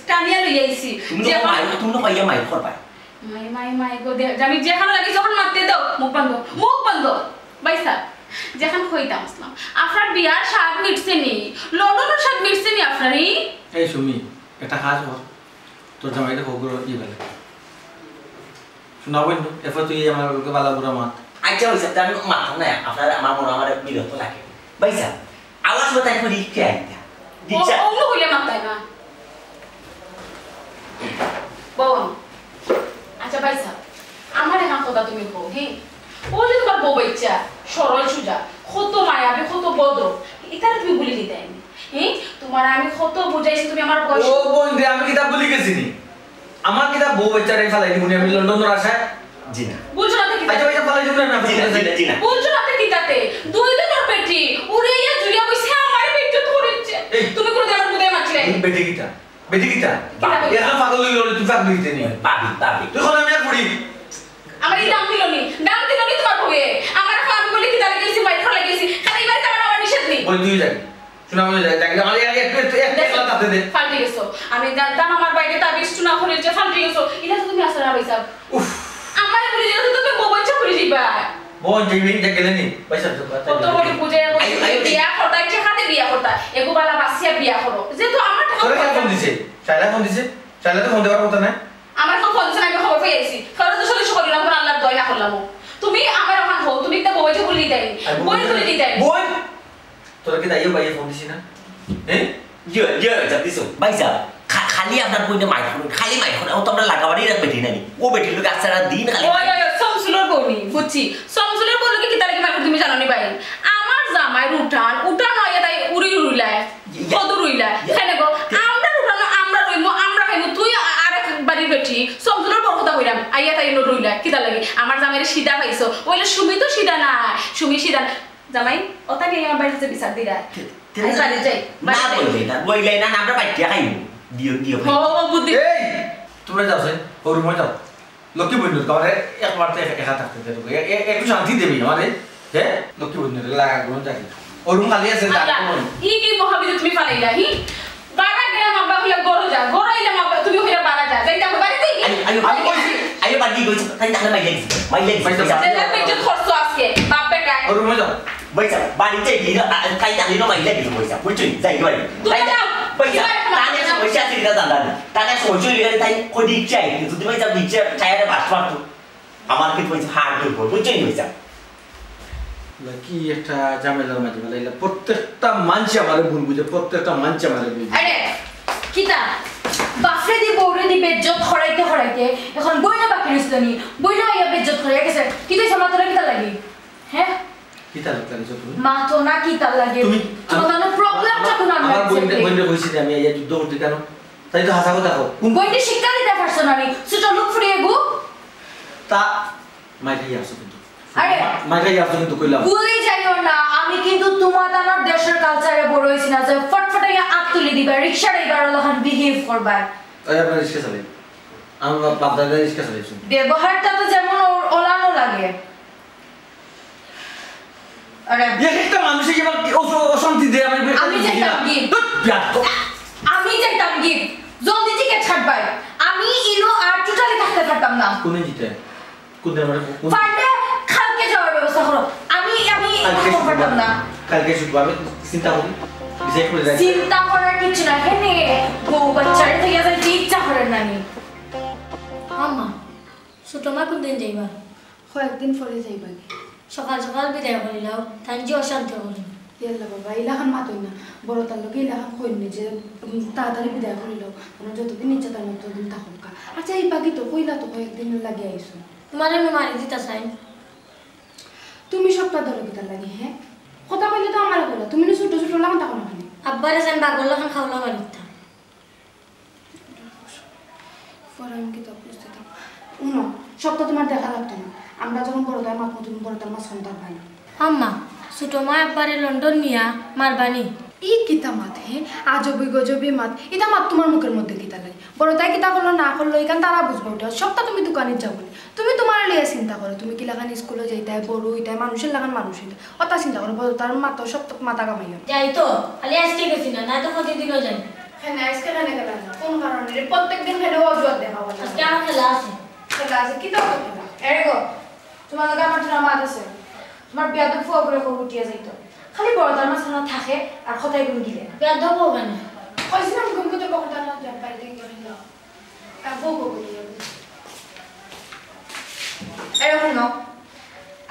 টানিয়া লই আইছি। তুমি তো যে আমার মাই, তুমি তো পাইয়া মাই করবা। মাই, মাই, মাই গো, দে, আমি যেখানে লাগি যখন মারতে দাও, মুখ বন্ধ, মুখ বন্ধ। ভাইসাব, যেখান কইতাম আসলাম, আপনার বিয়ার স্বাদ মিটছে নি, লন্ডনের স্বাদ মিটছে নি আপনার, ই? এই সুমি, একটা কাজ কর, তোর জামাইটা খবর ই বেলা। শোনা বইন, এরপর তুই আমার লগে বালা বুরা মাত। আচ্ছা, ভাইসাব, তে আমি মাততাম না, আপনার আমার মনে আমার বিরক্ত লাগে। ভাইসাব, আওয়ার সময় তাই করি কে আইতা? ও, রিক্সা। অন্য কইলে মাতায় না। বউ আমার। আচ্ছা, ভাইসাব, আমার এখন কথা তুমি কও, হে? ও যে তোমার বউ বাচ্চা, সরল সুজা, কত মায়াবী, কত ভদ্র, ইতারে তুমি ভুলি দিতায় নি? হে? তোমার আমি কত বুঝাইছি, তুমি আমার বয়স ও বোন রে, আমি কিতা ভুলি গেছি নি? আমার কিতা বউ বাচ্চারে ফালাই দিমু নি আমি লন্ডনর আশায়? জি না। বুঝছো না তো কিতা? আচ্ছা, ভাইসাব, ফালাই দিমু না, না, জি না, জি না, জি না। বুঝছো না তো কিতাতে? দুই দিনর বেটি, উড়াইয়া জুড়িয়া বইছে, আমারে বেইজ্জত করিচ্ছে। এই। তুমি কোনোদিন আমার বুঝে মারছিলে? এই বেটি কিতা? বেটি কিতা? কিতা বেটি? এখন পাগল হয়ে গেল, তুই পাগল হইতে নি। পাগল, পাগল। তুই এখন আমি আর পড়ি। আমার এই দাম দিল নি, দাম দিল নি তোমার বউয়ে। আমার এখন আমি বলি কিতা লাগিয়েছি, মাইক্রো লাগিয়েছি, খালি এবার তো আমার, আমার নিষেধ নেই। বই তুই যাবি। শোনা বলে যায়, তাকে আমার এক, এক, এক, এক, এক, এক, তাতে দে। ফাল্টি গেছো। আমি জানতাম আমার বাইরে তাবিজ টুনা করে যে ফাল্টি গেছো। এটা তো তুমি আসলে না, ভাইসাব। উফ। আমার বলি যেটা তো তুমি বউ বাচ্চা করে দিবা। বউ যে বিয়ে যে গেলে নি, পয়সা তো কথা কত বলে। বড় বুঝে আই, আই, আই। বিয়া করতা, ইচ্ছে খাতে বিয়া করতা। এগো বালা বাসিয়া বিয়া করো। যে তো আমার টাকা তোরা কে ফোন দিছে? শাইলা ফোন দিছে? শাইলা তো ফোন দেওয়ার কথা না। আমার তো ফোন দিছে না, আমি খবর পেয়ে আইছি। তোরা তো সদস্য করি না, তোমার আল্লাহর দয়া করলাম। তুমি আমার ওখান হো, তুমি একটা বউ যে বলি দেয়। আই, বউ বই বলি বলি দেয়। বই? তোরা কি দাইও ভাইয়ে ফোন দিছি না? হ্যাঁ? জি, জি, ভাইসাব, দিছো। ভাইসাব, খা-, খালি আপনার বইনে মাইর করে, খালি মাইর করে। ও তো আমরা লাগাবাড়ি রাখ বেটি নানি। ও বেটির লোক আস্তে রাত দিন খালি ওই, ওই, ওই, শামসুলর বউ নি, বুঝছি। শামসুলর বউ লোকে কিতা লাগে মাইর করে তুমি জানো নি ভাই? আমার জামাই উঠান, উঠান হইয়া তাই উড়ি উড়িলায়, ইয়া। কত রইলায়। ইয়া। কেন গো? ইয়া। আমরা উঠানো, আমরা রইমু, আমরা খাইমু। তুই আ-, আরেক বাড়ির বেটি, শামসুলর বউর কথা কইলাম, আইয়া তাই রইলায়। কিতা লাগে? আমার জামাইরে সিধা পাইছো। ওইলে সুমি তো সিধা না, সুমি সিধা না। জামাই, ওটা নিয়ে আমার বাড়িতে বিচার দিরা। তে-, তে-, আমি বাড়ি যাই। না বাড়ি যাই। বললে না, বললে না, আমরা বাইকে খাইব। দিও, দিও, হো, হো, হো, বুদ্ধি। এই, তোমরা যাও, সেই, ও রুমে যাও। লক্ষ্মী বন্ধু, তোমার একবার তো একা, একা থাকতে দে, এ-, এ-, একটু শান্তি দেবি আমারে। হ্যাঁ? লক্ষ্মী বন্ধু, লাগা, ঘুম যাবি। ও রুম খালি আছে, যা, আল্লাহ, ঘুম। ই কি মহাবিদ্যুৎ তুমি ফালাইলা, হি? বারা গেলাম আব্বা, হইলে গরো যা, গরো আইলাম আব্বা, তুমি হইলে বারা যা, যাই দেখো, বাড়িতে কি? আইও, আইও, আমি কইছি, আইও, বাড়ি কইছি, তাই তাহলে মাইলে গেছি, মাইলে গেছি। কইছি, কইছি। যেটা বেইজ্জত করছো আজকে, বাপ বেটায়। ওর রুমে যাও। ভাইসাব, বাড়িতে গিয়ে, আ, আ, তাই তাহলে না মাইলে গেছি, ভাইসাব, বুঝছো? যাই বাড়ি। তুমি ভাইসাব, যাও। ভাইসাব, যাও, তাহলে যাও। সমস্যা আছে, এটা জানা নেই। তাহলে সমস্যা হইলে তাই কই দিচ্ছে, যদি ভাইসাব দিচ্ছে, টায়ারে বাস মারতো। আমার কিন্তু অইছে হাড় দুর্বল, বুঝছইন নি? কি একটা ঝামেলার মাঝে ফেলাইলা। প্রত্যেকটা মানষে আমারে ভুল বুঝে, প্রত্যেকটা মানষে আমারে ভুল বুঝে। আরে, কিতা? বাফরে দি বউরে দি বেজ্জত করাইতে করাইতে এখন বইনও বাকি রইছে নি। বইনও আইয়া বেজ্জত করিয়া গেছে। কিতা অইছে, মাতরায় কিতার লাগি? হ্যাঁ? কিতার লাগি মাতরায় তুমি? মাতো না কিতার লাগি? তুমি, তোমার আমার, কোনো problem আমার, তো কোনো আমার বইনরে, বইনরে কইছি যে আমি আইয়া যুদ্ধ করতে কেন? তাই তো হাছা কথা কও। কোন বইনরে শিক্ষা দিতা পারছো না নি? ছোট লোক ফুরিয়ে গু। তা মাইর খাইয়া আছো কিন্তু। আরে, মাইর খাইয়া আছো কিন্তু কইলাম। ভুলি যাইও না, আমি কিন্তু তোমার আমার দেশের culture-এ বড় অইছি না যে ফটফটাইয়া আত তুলি দিবা, রিক্সা ড্রাইভারর লাখান behave করবা। এই আপনার রিক্সা চালাই। আমার বাপ, বাপ দাদা রিক্সা চালাইছে। ব্যবহারটা তো যেমন ওর, ওলানো লাগে। আরে, এক একটা মানুষে কি আমার অশ-, অশান্তি দেয়, আমি আমি বুঝি না। যাইতাম কি? ধুর, বিয়াদব। আমি যাইতাম কি? জলদি টিকিট কাটবাই। আমি ইনো আর totally থাকতে পারতাম না। কোনে জিতে? কোন দিন আমরা কোন পারলে কালকে যাওয়ার ব্যবস্থা করো। আমি, আমি কালকে এখন শুক্রবার। পারতাম না। কালকে শুক্রবার আমি চিন্তা করি, decide করে যাই। চিন্তা করার কিছু না, এখানে বউ বাচ্চারে থেকে যাইতে ইচ্ছা করে না নি। আম্মা, ছোট মা কোন দিন যাইবা? কয়েকদিন পরে যাইবা নি। সকাল সকাল বিদায় করিলাও, তাইন যে অশান্তি করইন। ইয়াল্লা বাবা, ইলাখান মাতইন না। বড় তার লগে ইলাখান কইন নি যে, উম, তাড়াতাড়ি বিদায় করিলাও। কারণ যতদিন ইচ্ছা তার ততদিন থাকুক্কা। আচ্ছা, এই বাকি তো কইলা তো কয়েকদিন লাগি আইছো। তোমারে আমি মারি দিতা চাই। তুমি সবটা ধরো কিতার লাগি, হ্যাঁ? কথা কইলে তো আমারে কইলা, তুমি না ছোট ছোট লাখান থাকো না কেনে? আব্বারে যেন বাঘর লাখান খাওলা মারিতা। পরে আমি কিতা বুঝতে থাকো। হুনো, সবটা তোমার দেখা লাগতো না। আমরা যখন বড় তার মাত মতো বড় তার মাছ সন্তান পাই না। আম্মা, ছোট মা আব্বারে লন্ডন নিয়া মারবানি। ই কিতা মাত হে? আজবি গজবি মাত। ইতা মাত তোমার মুখের মধ্যে কিতা লাগে? বড় তাই কিতা করলো না করলো, ইখান তারা বুঝবো ওটা। সবটা তুমি দোকানে যাবো নি। তুমি তোমার লইয়া চিন্তা করো, তুমি কিলাখান স্কুলে যাইতায়, বড় হইতায়, মানুষের লাখান মানুষ হইতায়। অতা চিন্তা করো, বড় তার মাত সব তো মাথা কামাইও না। যাই তো, খালি আজকে গেছি না, না তো প্রতিদিনও যাই। হ্যাঁ, না, আজকে কেন গেলাম না? কোন কারণে রে? প্রত্যেকদিন কেন অজুহাত দেখাও না? আজকে আমার খেলা আছে। খেলা আছে? কি দরকার খেলা? এরে গো, তোমার লগে আমার দুটা মাত আছে। তোমার বিয়াদব ফুয়া করে কবু উঠিয়া যাইতো। খালি বড় তার মাঝখানে থাকে আর কথায় ঘুম গিলে। বিয়াদব হবে না। কইছিলাম ঘুম করতে বকরটা না, জব বাইরে গিয়ে না। তা বউ বউ করে যাবো। এরে হুনো,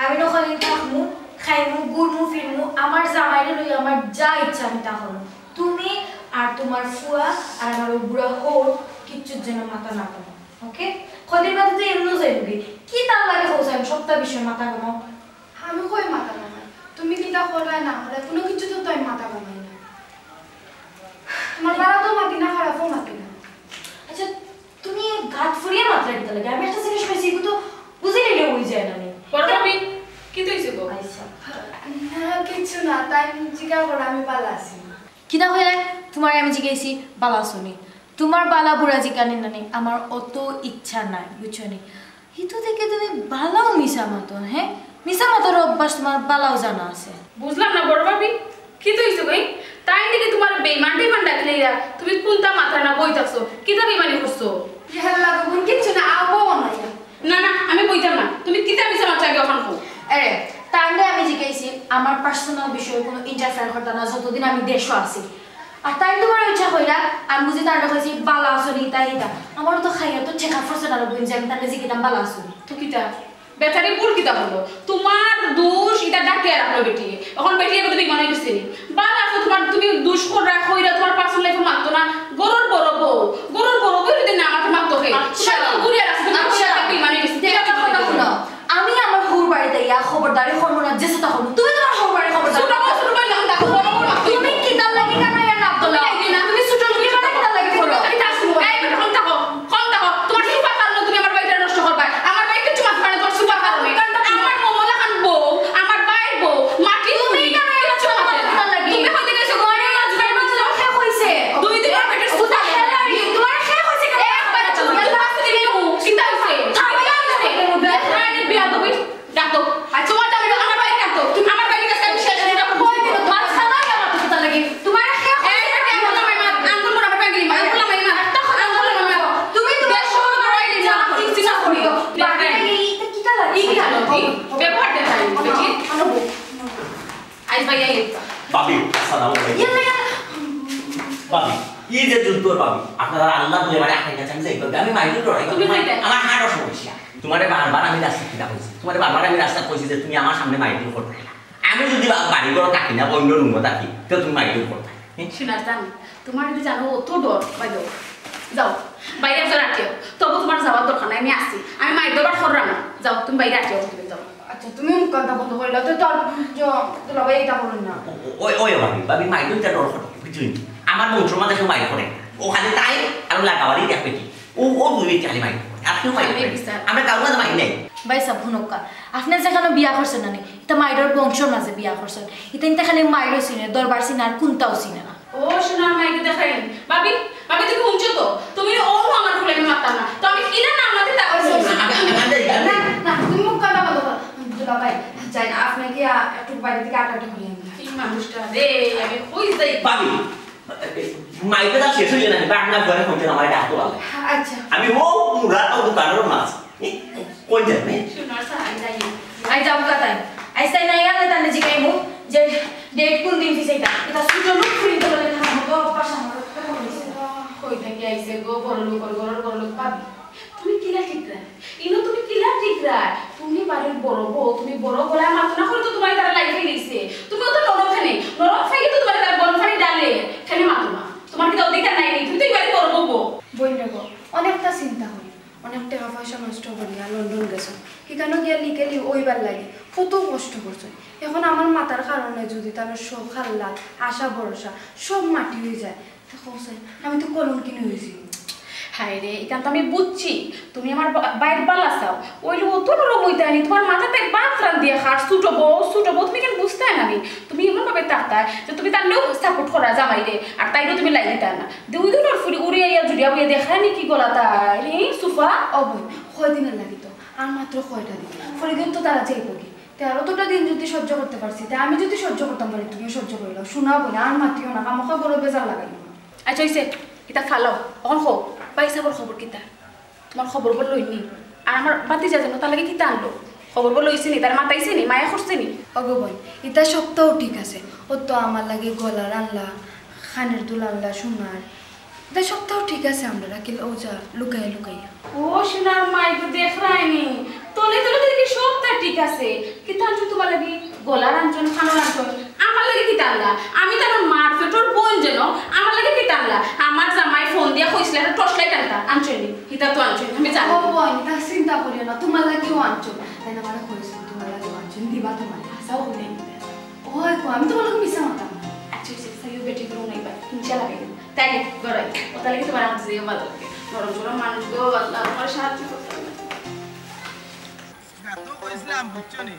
আমি নখানি থাকমু, খাইমু, ঘুরমু, ফিরমু, আমার জামাইরে লই আমার যা ইচ্ছা আমি তা করমু। তুমি আর তোমার ফুয়া আর আমার ও বুড়া হউর কিচ্ছুর জন্য মাথা না ঘামাও, ওকে? কদিন বাদে তো এমনও যাইবি। কি তার লাগে হোসেন সপ্তাহ বিষয়ে মাথা ঘামাও? আমি কই মাথা ঘামাই? তুমি কিতা কররায় না কররায়, কোনো কিছু তো তাই মাথা ঘামাই না। তোমার বালা তো মাতি না, খারাপও মাতি না। আচ্ছা, তুমি গাত ফুরিয়ে মাতরায় কিতা লাগে? আমি একটা জিনিস কইছি, এগু তো বুঝি নিলে হয়ে যায় না নি। বড় ভাবি, কিতা হইছে গো? আচ্ছা। না, কিচ্ছু না, তাই জিগা করো, আমি বালা আছি। কিতা কইলে? তোমারে আমি জিগাইছি, বালা আছো নি? তোমার বালা বুরা জিগানি নানি, আমার অত ইচ্ছা নাই, বুঝছো নি? হিতো থেকে তুমি বালাও মিছা মাতো, হ্যাঁ? মিছা মাতর অভ্যাস তোমার বালাও জানা আছে। বুঝলাম না বড় ভাবি, কিতা হইছে গই? তাই নাকি তোমার বেইমান টেইমান ডাকলে ইরা? তুমি কোনটা মাথা না বই থাকছো? কিতা বেইমানি করছো? ইহার লাগো বোন কিচ্ছু না, আবো নাই। না, না, আমি বইতাম না। তুমি কিতা মিছা মাতছো আগে অখন কও। এরে, তাইলে আমি জিগাইছি, আমার personal বিষয়ে কোনো interfere করতা না, যতদিন আমি দেশো আছি। আর তাই তোমার ইচ্ছা কইরা, আমি বুঝি তারে কইছি, "বালা আছো নি?" তাই ইতা। আমারও তো খাইয়া তো check up করছে না, বুঝি আমি তারে জিগাইতাম, "বালা আছো নি?" তো কিতা? বেচারি ভুল কিতা করলো? তোমার দোষ, ইতা ডাকিয়া রাখলো বেটি। অখন বেটি এবার বেইমান হয়ে গেছে নি। বালা আছো তোমার, তুমি দোষ কররা, কইরা তোমার personal life-এ মাততো না। গরুর বড় বউ, গরুর বড় বউ যদি না আমাকে মাততো কে? আচ্ছা। তোমার তো ঘুরিয়ে রাখছে, তুমি আচ্ছা। কইরা বেইমান হয়ে গেছে। ঠিক আছে, কথা হুনো। আমি আমার হউর বাড়িত আইয়া খবরদারি করমু না, যে যেতা করমু। তুমি তোমার হউর বাড়ির খবরদারি ছোট বউ, ছোট বউ, নাম ডাকো, বড় বউ, তুমি কিতার লাগি কানাইয়া নাম তোলা? তুমি কিতার লাগি করো? এই, তুমি কম থাকো, কম থাকো। তোমার সুপার কারণে তুমি আমার বাড়িটা নষ্ট করবায়। আমার বাড়ি কিচ্ছু মাততে পারে না, তোমার সুপার কারণে। আমার মামলা খান বউ, আমার ভাইর বউ, মাটি তুমি কেন এত কিচ্ছু মাতে না। তুমি হইতে গেছো গো, আমি মাছ খাই, মাছ খাই। কে কইছে? দুই দিন আগে তোমার খেলা রে, তোমার কে কইছে? একবার চুপ, কিতা হইছে? আরে বিয়াদব। ডাকো। আচ্ছা, তোমার দাবি আমার বাড়ি ডাকো। তুমি আমার বাড়ির কাছে আমি শেষ হয়ে যাবো। কই দিল? মাঝখানে আমার তো কথা লাগে। তোমার কে এই, এই, এই, আঙ্গুল মার, আঙ্গুল মার, আমার বাড়ি মার, আঙ্গুল মার, মার। তখন আঙ্গুল মার, মার। তুমি তো বেশ সময় বাড়াই দিলে, আমার কিচ্ছু না করিও। বাকি এই, এটা কিতা লাগে? এই কি হলো? এই ব্যবহার দেখাই, বুঝি? আনো বউ। আইজ ভাই, এই। ভাবি, আসসালামু আলাইকুম। ইয়া, ইয়া। ভাবি, এই যে যুদ্ধ ভাবি, আপনারা আল্লাহ বলে মানে আপনার কাছে আমি যাই, আমি মাইকে লড়াই করতে তুমি পারি। যাইতে? আমার হার্টও সমস্যা। তুমারে বারবার আমি রাস্তাত কিতা কইছি, তুমারে বারবার আমি রাস্তাত কইছি যে তুমি আমার সামনে মাইর করতায় না। আমি যদি বা-, বাড়ি ঘরো থাকি না, অন্য রুমো থাকি, তে তুমি মাইর করতায়। হুম? সোনার চান, তুমার যদি জানো অত ডর, বাইরে যাও। বাইরে একজন আটিও, তবু তুমার যাওয়ার দরকার নাই, আমি আছি। আমি মাইর দরবার কররাম না। যাও, তুমি বাইরে আটিও, তুমি যাও। আচ্ছা, তুমি মুখ কান্তা বন্ধ করিলাও, তো তোর জ-, দুলাভাই ইতা করইন না। ও, ও, ওই, ওই, ভাবি, ভাবি, মাইর তো ইতা ডর করে, বুঝছইন? আমার বংশর মাঝে কেউ মাইর করে না। ও খালি তাই আর লাগাবাড়ি দেখবে কি? ও, ও দুই খালি মাইর করে, আর কেউ মাইর করে না। আমরা কারোর মাঝে মাইর নাই। ভাইসাব, হুনউক্কা, আপনে যেখানো বিয়া করছইন না নি, ইতা মাইরর বংশর মাঝে বিয়া করছইন। ইতা ইনতে খালি মাইরও চিনে, দরবার চিনে, আর কুন্তাও চিনে না। ও সোনার মাইরে দেখাইন। ভাবি, ভাবি, তুমি হুনছো তো? তুমি ও আমার ফুলে আমি মারতাম না। তো আমি কিলা না মারতে তা করছি। না, না, না, না, তুমি মুখ কান্তা বন্ধ করো। দুলাভাই, যাই না, আপনে কি, আ, একটু বাইরে থাকি আটা আটা করি আনি? কি মানুষটা রে, আমি কই যাই? ভাবি, মাইকে তা শেষ অইছে না, বাংলা ঘরে ফোন আমার ডাকতে পারলে। আচ্ছা। আমি ও মুরাদ ও দোকানের মাছ। এ, কোন যাবে? সোনার চান, আই যাই। আই যাও কথা। আই চাই না, ইয়ালে তানে জিগাইমু যে ডেট কোন দিন দিছে ইতা। ইতা ছোট লোক ফুরি তো বলে না, আমাকে অভ্যাস আমার কথা বলেছে। কই থাকি আইছে গো, বড় লোক, বড়, বড়, বড় লোক ভাবি। তুমি কিলা টিকরা? ইনো তুমি কিলা টিকরা? তুমি বাড়ির বড় বউ, তুমি বড় গলায় মাতো না করি তো তুমারে তারা লাইফে নিছে। তুমি অত নরম কেনে? নরম ফাইলে তো তুমারে তার গরম পানি ডালে। কেনে মাতো না? তুমার কিতা অধিকার নাই নি? তুমি তো এই বাড়ির বড় বউ। বইন রে গো, অনেকটা চিন্তা করি। অনেক টেকা পয়সা নষ্ট করিয়া লন্ডন গেছো, হিকানো গিয়া লিখে লি ওইবার লাগে কত কষ্ট করছো। এখন আমার মাতার কারণে যদি তার শখ আহ্লাদ, আশা ভরসা সব মাটি অইযায়, তে কও চাই, আমি তো কলঙ্কিনী অইছি। হায় রে, ইখান তো আমি বুঝছি, তুমি আমার বা-, বাইর বালা চাও, ওইলে অত নরম অইতায় নি, তুমার মাথাত এক ভাত রান্দিয়া খার, ছোট বউ, ছোট বউ, তুমি কেনে বুঝতায় না নি? তুমি এমন ভাবে থাকতায় যে তুমি তার লোক সাপোর্ট করা জামাইরে, আর তাইরেও তুমি লাইন দিতায় না। দুই দিনর ফুরি উড়ি আইয়া জুড়িয়া বইয়া দেখরা নি কি গলা তাই, রে সুফা? ও বইন, কয়দিনর লাগি তো, আর মাত্র কয়টা দিন। পরের দিন তো তারা যাইবো গি। তে আর অতটা দিন যদি সহ্য করতে পারছি, তে আমি যদি সহ্য করতাম পারি, তুমিও সহ্য করিলাও। শোনা বইন, আর মাতিও না, খামোখা বড় বেজার লাগাইও না। আচ্ছা, অইছে, ইতা ফালাও। অখন কও, ভাইসাবর খবর কিতা? তুমার খবর বল লইনি? আর আমার ভাতিজা যেন তার লাগি কিতা আনলো? খবর বল লইছে নি? তারে মাতাইছে নি? মায়া করছে নি? ওগো বইন, ইতা সবতাউ ঠিক আছে। ও তো আমার লাগি গলার আনলা, কানের দুল আনলা, সোনার। ইতা সবতাউ ঠিক আছে, আমরা রাখিল ও যা লুকাইয়া লুকাইয়া। ও সোনার মাই গো, দেখরায়নি? তলে তলে দেখি সবতা ঠিক আছে। কিতা আনছো তুমার লাগি? গলার আনছইন, কানর আনছইন। আমার লাগি কিতা আনলা? আমি তো আমার মার পেটর বইন যেন, আমার লাগি কিতা আনলা? আমার জামাই ফোন দিয়া কইছলা একটা টর্চ লাইট আনতা, আনছইন নি? ইতা তো আনছইন, আমি জানি। ও বইন, ইতা চিন্তা করিও না, তুমার লাগিও আনছইন। তাইন আমারে কইছইন, তুমার লাগিও আনছইন, দিবা তুমারে। আচ্ছা, ও বইন। ওই গো, আমি তুমার লগে মিছা মাততাম না। আচ্ছা, আচ্ছা, আচ্ছা, ইউ বেটি গুলো নাই বা, হিংসা লাগে না। তাই, গড়াই। ও তাহলে কি তুমার আমার যে ভালো লাগে? নরম সরম মানুষ গো, আল্লাহ, তুমার সাহায্য করতে হবে। না তো কইছিলাম, বুঝছো নি?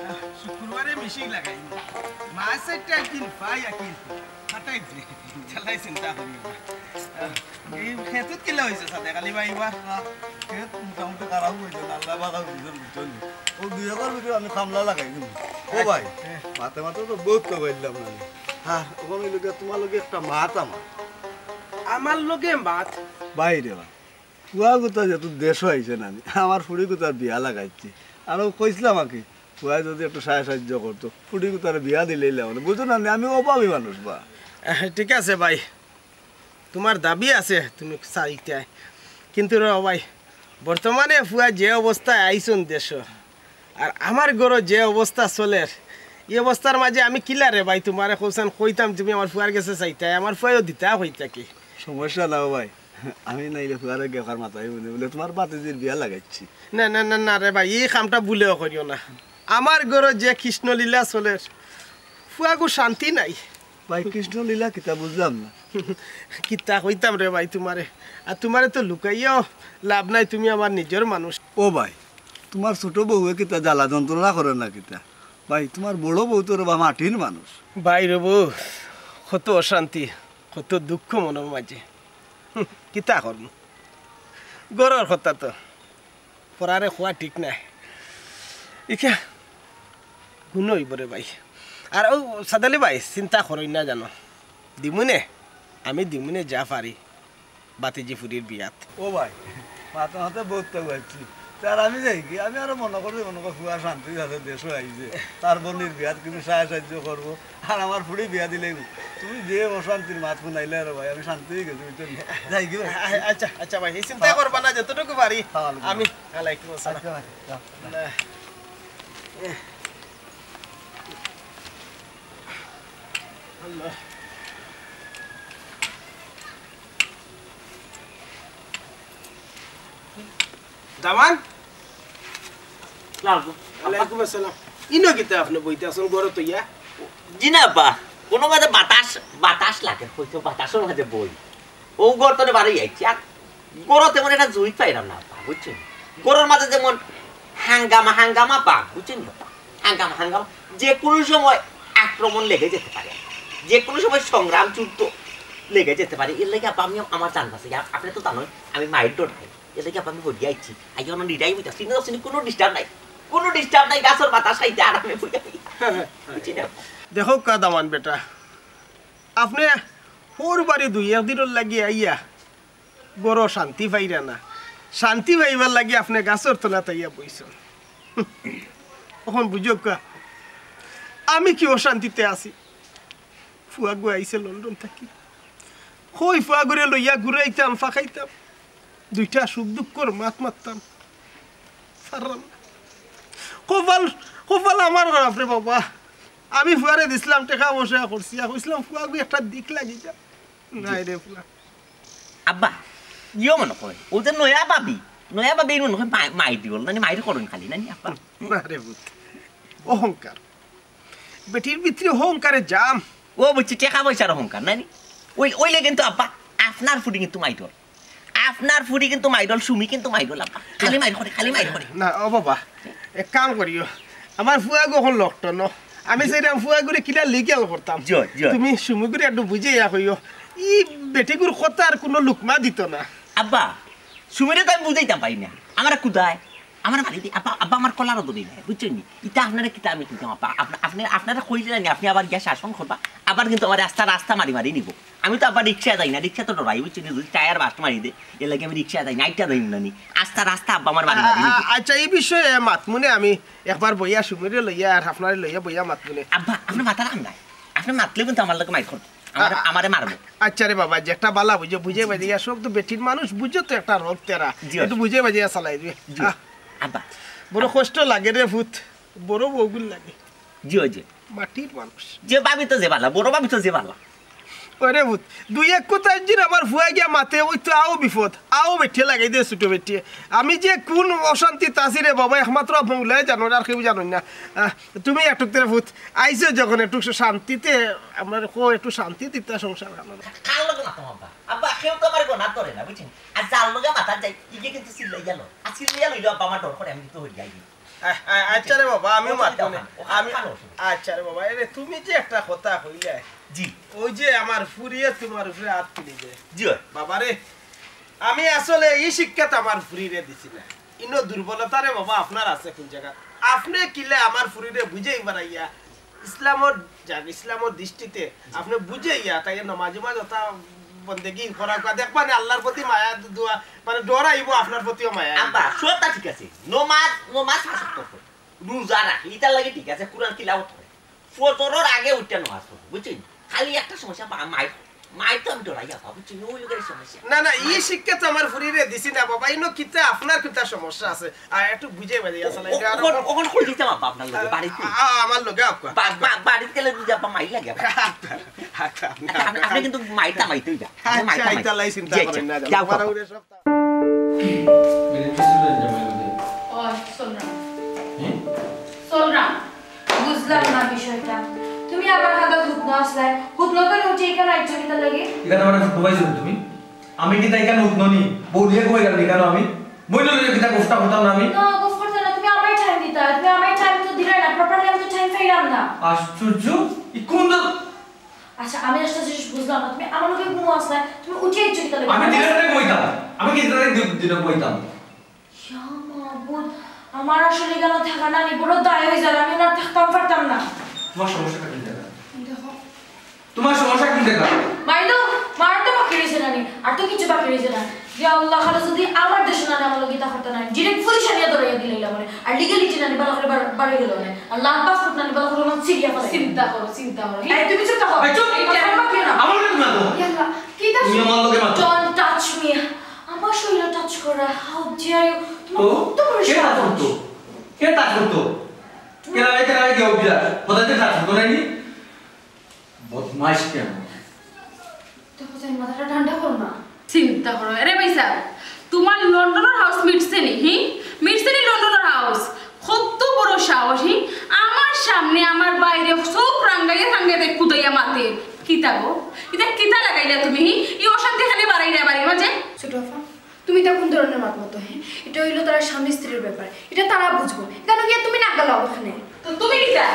আহ, শুক্রবারে মেশিন লাগাই। মাছ একটা একদিন পাই, একদিন ফাটাই দে। চালাই চিন্তা করি না। আহ, এই খেতুত কিলা অইছে সাথে খালি ভাই বা? খেত মোটামুটি খারাপ অইছে না, আল্লাহ বালা অইছে, বুঝছো নি? ও দুই একর ভিতরে আমি কামলা লাগাই দিমু। ও ভাই, হ্যাঁ। মাতে মাতে তো বহুত তো বললাম না। হ্যাঁ, ওখানে লগে তুমার লগে একটা মাত আমার। আমার লগে মাত? ভাই রে ভাই, ফুয়া গুতা যেহেতু দেশো আইছে না নি, আমার ফুড়ি গুতার বিয়া লাগাইছি। আর ও কইছিলাম আর কি, ফুয়ায় যদি একটু সাহায্য সাহায্য করতো, ফুড়ি গুতার বিয়া দিলেই লাগে। বুঝো না নি, আমি অভাবী মানুষ বা। আহ, ঠিক আছে ভাই, তুমার দাবি আছে, তুমি চাইতায়। কিন্তু রে ভাই, বর্তমানে ফুয়া যে অবস্থায় আইছইন দেশো, আর আমার ঘরো যে অবস্থা চলের, ই অবস্থার মাঝে আমি কিলা রে ভাই তুমারে কইছান কইতাম, তুমি আমার ফুয়ার গেছে চাইতায়, আমার ফুয়ায়ও দিতা কইতা কি? সমস্যা না ভাই, আমি নাইলে ফুয়ারে গেকার মাথায় বলে, বলে, "তুমার ভাতিজির বিয়া লাগাইছি।" না, না, না, না রে ভাই, ই কামটা ভুলেও করিও না। আমার ঘরো যে কৃষ্ণলীলা চলের, ফুয়াগু শান্তি নাই। ভাই, কৃষ্ণলীলা কিতা বুঝলাম না। কিতা কইতাম রে ভাই তুমারে, আর তুমারে তো লুকাইয়াও লাভ নাই, তুমি আমার নিজর মানুষ। ও ভাই, তুমার ছোট বউয়ে কিতা জ্বালা যন্ত্রণা করে না কিতা? ভাই, তুমার বড় বউ তো রে বা মাটির মানুষ। ভাই রে বউ, কত অশান্তি, কত দুঃখ মনর মাঝে। হুঁ, কিতা করমু? ঘরর কথা তো পরারে কওয়া ঠিক নায়। ইকা গুণ অইবো রে ভাই। আর ও সাদালি ভাই, চিন্তা করইন না জানো। দিমুনে, আমি দিমুনে যা পারি। ভাতিজি ফুড়ির বিয়াত। ও ভাই, মাতে মাতে বহুত তো বলছি। তে আর আমি যাই কি? আমি আরো মনো করি, মনো করি ফুয়া শান্তি আছে, দেশো আইছে। তার বইনর বিয়াত কিছু সাহায্য সাহায্য করবো। আর আমার ফুড়ি বিয়া দিলেই তুমি যে অশান্তির মাত হুনাইলে রে ভাই, আমি শান্তি অই গেছি, বুঝছো নি? যাই গো। আ-, আ-, আচ্ছা, আচ্ছা ভাই, এই চিন্তা করবা না, যতটুকু পারি। হ্যাঁ, আমি, ওয়ালাইকুম আসসালাম। আচ্ছা ভাই, যাও। না। আল্লাহ। দামান? সালাম আলাইকুম। ওয়ালাইকুম আসসালাম। ইনো কিতা আপনে বইতা আছইন ঘরো তইয়া? জি না আব্বা, কুনু মাঝে বাতাস, বাতাস লাগে, হয়তো বাতাসর মাঝে বই। অউ ঘর তনে বারই আইছি, আর ঘরো তেমন একটা জুই পাইরাম না আব্বা, বুঝছইন? ঘরর মাঝে যেমন হাঙ্গামা, হাঙ্গামা আব্বা, বুঝছইন নি আব্বা? হাঙ্গামা, হাঙ্গামা, যে কুনু সময় আক্রমণ লেগে যেতে পারে, যে কুনু সময় সংগ্রাম যুদ্ধ লেগে যেতে পারে। এর লাগি আব্বা আমি আমার জান বাঁচাই। আ-, আপনে তো জানইন, আমি মাইর ডরাই। এর লাগি আব্বা আমি হরিয়া আইছি। আইয়া অনো নিরাই বইতা, চিন্তা করছি, কুনু disturb নাই, কুনু disturb নাই, গাছর বাতাস খাইতে আরামে বইয়া। বুঝছি না? দেখো কা দামান বেটা, আপনে হউর বাড়ি দুই এক দিনর লাগি আইয়া ঘরো শান্তি পাইরা না, শান্তি পাইবার লাগি আপনে গাছর তলাত আইয়া বইছইন। অখন বুঝউক্কা, আমি কি অশান্তিতে আছি? ফুয়াগু আইছে লন্ডন থাকি, কই ফুয়াগুরে লইয়া ঘুরাইতাম, ফাকাইতাম, দুইটা সুখ দুঃখর মাত মাততাম, পারলাম না। কপাল, কপাল আমার খারাপ রে বাবা। আমি ফুয়ারে দিছলাম, টেকা পয়সা করছি, আর কইছলাম ফুয়াগু একটা দিক লাগি যা। নাই রে ফুয়া। আব্বা, ইয়ো মনো কয়, অউ যে নয়া ভাবি, নয়া ভাবি ইনো মনো কয় মা-, মাইর দিবল, নানি মাইর করইন খালি, নানি আব্বা? না রে পুত, অহংকার। বেটির ভিতরে অহংকারে জাম। ও বুঝছি, টেকা পয়সার অহংকার, নানি? অউ, অউ লাগি কিন্তু আব্বা, আপনার ফুড়ি কিন্তু মাইর। আপনার ফুড়ি কিন্তু মাইর, সুমি কিন্তু মাইর, আব্বা। খালি মাইর করে, খালি মাইর করে। না, ও বাবা, এক কাম করিও। আমার ফুয়াগু অখন লন্ডনো। আমি চাইরাম ফুয়াগুরে কিলা legal করতাম। জি, জি। তুমি সুমিগুরে একটু বুঝাইয়া কইও। ই বেটিগুর কথার কুনু লুকমা দিত না। আব্বা, সুমিরে তো আমি বুঝাইতাম পারি না। আমার কুদায়, আমার বাড়িত, আব্বা, আব্বা আমার কলারও ধরি না, বুঝছইন নি? ইতা আপনারে কিতা আমি কইতাম, আব্বা? আপনা-, আপনে, আপনারে কইলে না নি, আপনে আবার গিয়া শাসন করবা, আবার কিন্তু আমারে আস্তা রাস্তা মারি মারি নিবো। আমি তো আবার রিক্সায় যাই না, রিক্সা তো ডরাই, বুঝছইন নি? যদি টায়ার বাস্ট মারি দে, এর লাগি আমি রিক্সায় যাই না, আইটা যাই না নি। আস্তা রাস্তা আব্বা আমার মারি মারি নিবো। আ-, আ-, আচ্ছা, ই বিষয়ে মাতমুনে আমি একবার বইয়া সুমিরে লইয়া আর আপনারে লইয়া বইয়া মাতমুনে। আব্বা, আপনে মাতার কাম নাই। আপনে মাতলে কিন্তু আমার লগে মাইর করবো। আমারে, আ-, আ-, আমারে মারবো। আচ্ছা রে বাবা, যেটা বালা বুঝো, বুঝে বাজে, ইয়া সব তো বেটির মানুষ, বুঝো তো একটা রোগ তেরা। জি। একটু বুঝে বাজে চালাই দিবে। জি। আহ, আব্বা। বড় কষ্ট লাগে রে পুত, বড় বউগুর লাগে। জি, জি। মাটির মানুষ। যে ভাবি তো যে বালা, বড় ভাবি তো যে বালা। ওরে পুত, দুই এক কথা একদিন আমার ফুয়া গিয়া মাতে, ওই তো আও বিপদ, আও বেটিয়ে লাগাই দে ছোট বেটিয়ে। আমি যে কুন অশান্তিত আছি রে বাবা, একমাত্র মৌলায় জানইন, আর কেউ জানইন না। আহ, তুমি একটুক তেরে পুত, আইছো যখন একটু শান্তিতে, আমার কো একটু শান্তি দিতা সংসার খানো। কার লগে মাতাম আব্বা? আব্বা, কেউ তো আমার গোনা ধরে না, বুঝছেন? আর যার লগে মাতার যাই, ইগে কিন্তু চিল্লাই গেল। আর চিল্লাই গেল, ইলো আব্বা আমার ডর করে, আমি কিন্তু হরি যাই। আ-, আ-, আচ্ছা রে বাবা, আমিও মাতমুনে। আমি, আচ্ছা রে বাবা, এরে তুমি যে একটা কথা কইলে, জি। ওই যে আমার ফুরিয়ে তোমার উপরে হাত তুলি দে। জি। বাবা রে, আমি আসলে ই শিক্ষা তো আমার ফুরিরে দিছি না। ইনো দুর্বলতা রে বাবা আপনার আছে কুন জাগাত? আপনে কিলা আমার ফুরিরে বুঝাই বাড়াইয়া ইসলামর জাগ-, ইসলামর দৃষ্টিতে আপনে বুঝাইয়া তাই নমাজ উমাজ অতা বন্দেগি করা, করা দেখবা নে আল্লাহর প্রতি মায়া দোয়া, মানে ডর আইবো আপনার প্রতিও মায়া আইবো। আব্বা, সবটা ঠিক আছে। নমাজ, নমাজ পাঁচ ওয়াক্ত পড়ে। রোজা রাখে, ইতার লাগি ঠিক আছে, কোরআন তিলাওয়াত করে। ফজরর আগে উঠিয়া নমাজ পড়ে, বুঝছইন? খালি একটা সমস্যা, বা-, মাইর, মাইর তো আমি ডরাই আব্বা, বুঝছইন? ওই লোকের সমস্যা। না, না, ই শিক্ষা তো আমার ফুরিরে দিছি না বাবা, ইনো কিতা আপনার কিতা সমস্যা আছে? আ, একটু বুঝে বাজে আসলে, ও-, এটা আর ওখান, ওখান কই দিতাম আব্বা আপনার লগে, আ, বাড়িতে? আ, আ, আমার লগে আব্বা। বা-, বা-, বাড়িতে গেলে বুঝে আব্বা মাইর লাগে আব্বা। আচ্ছা, আচ্ছা, আপনি, আচ্ছা, আপনি, আপনি কিন্তু মাইর কামাইতে হইবা। আপনি মাইর আচ্ছা, কামাইতে। ইতালাই চিন্তা জি, আচ্ছা। করেন না, যাও, যাও, বাবা, যাও। ওরে সব ওই, চলরাম। হ্যাঁ? চলরাম। বুঝলাম না বিষয়টা। তুমি আমার হাতে হুতনো আসলায়। হুতনো তো উঠে এখানে আইছো কিতা লাগি? এখানে আমার হুতনো পাইছো তুমি? আমি কিতা এখানে হুতনো নি? বউলিয়ে কই গেল কেন আমি? বইন লইয়া কিতা গফটা করতাম না আমি? না, গফ করতে না। তুমি আমায় time দিতা। তুমি আমায় time তো দিলে না। Properly আমি তো time পাইলাম না। আশ্চর্য। ই কোন দ- আচ্ছা, আমি একটা জিনিস বুঝলাম না, তুমি আমার লগে ঘুমো আসলায়, তুমি উঠে আইছো কিতা লাগি? আমি দিনে রাতে ঘুমাইতাম, আমি কি দিনে রাতে দি-, দিনে ঘুমাইতাম? ইয়া মাবুদ, আমার আসলে কেন থাকা নানি বড় দায় হয়ে যাবে, আমি না থাকতাম পারতাম না। তোমার সমস্যাটা কোন জায়গা? দেখো। তোমার সমস্যা কোন জায়গা? মাইদো, মার তো বাকি রইছে নানি, আর তো কিছু বাকি রইছে না। ইয়া আল্লাহ, খালি যদি আমার দেশে নানি আমার লগে ইতা করতে নানি, direct পুলিশ আনিয়া ধরাইয়া দিলাইলা মানে। আর legally যে নানি বালা করে বার-, বাড়ি গেল না। আর লাল পাসপোর্ট নানি বালা করে আমার সিরিয়া ফেলে। চিন্তা করো, চিন্তা করো। এই, তুমি চুপ থাকো। এই, চুপ। এই, আমার লগে মাতো। Don't touch me. আমার শরীরে টাচ করা, হাউ ডিয়ার ইউ? তো কে টাচ করতো? কে টাচ করতো? কেরাবে কেরাবে গিয়ে অভ্যাস কোথাতে টাচ করতো নাকি? বদমাইশ কেন? দেখো, তুমি মাথাটা ঠান্ডা করো না। চিন্তা করো, এরে ভাই সাহেব, তোমার লন্ডনর হাউস মিটছে নি? হি, মিটছে নি লন্ডনর হাউস? কত বড় সাহস, হি? আমার সামনে আমার বাইরে চোখ রাঙ্গাইয়া রাঙ্গাইয়া দেখ কুদাইয়া মাতে। কিতা গো? ইতা কিতা লাগাইলা তুমি, হি? ই অশান্তি খালি বাড়াই না বাড়ির মাঝে। ছোট আপা, তুমি এটা কোন ধরনের মাত মতো? হ্যাঁ, এটা হইলো তারা স্বামী স্ত্রীর ব্যাপার, এটা তারা বুঝবো। কেন গিয়ে তুমি নাক গলাও ওখানে? তো তুমি কিতা?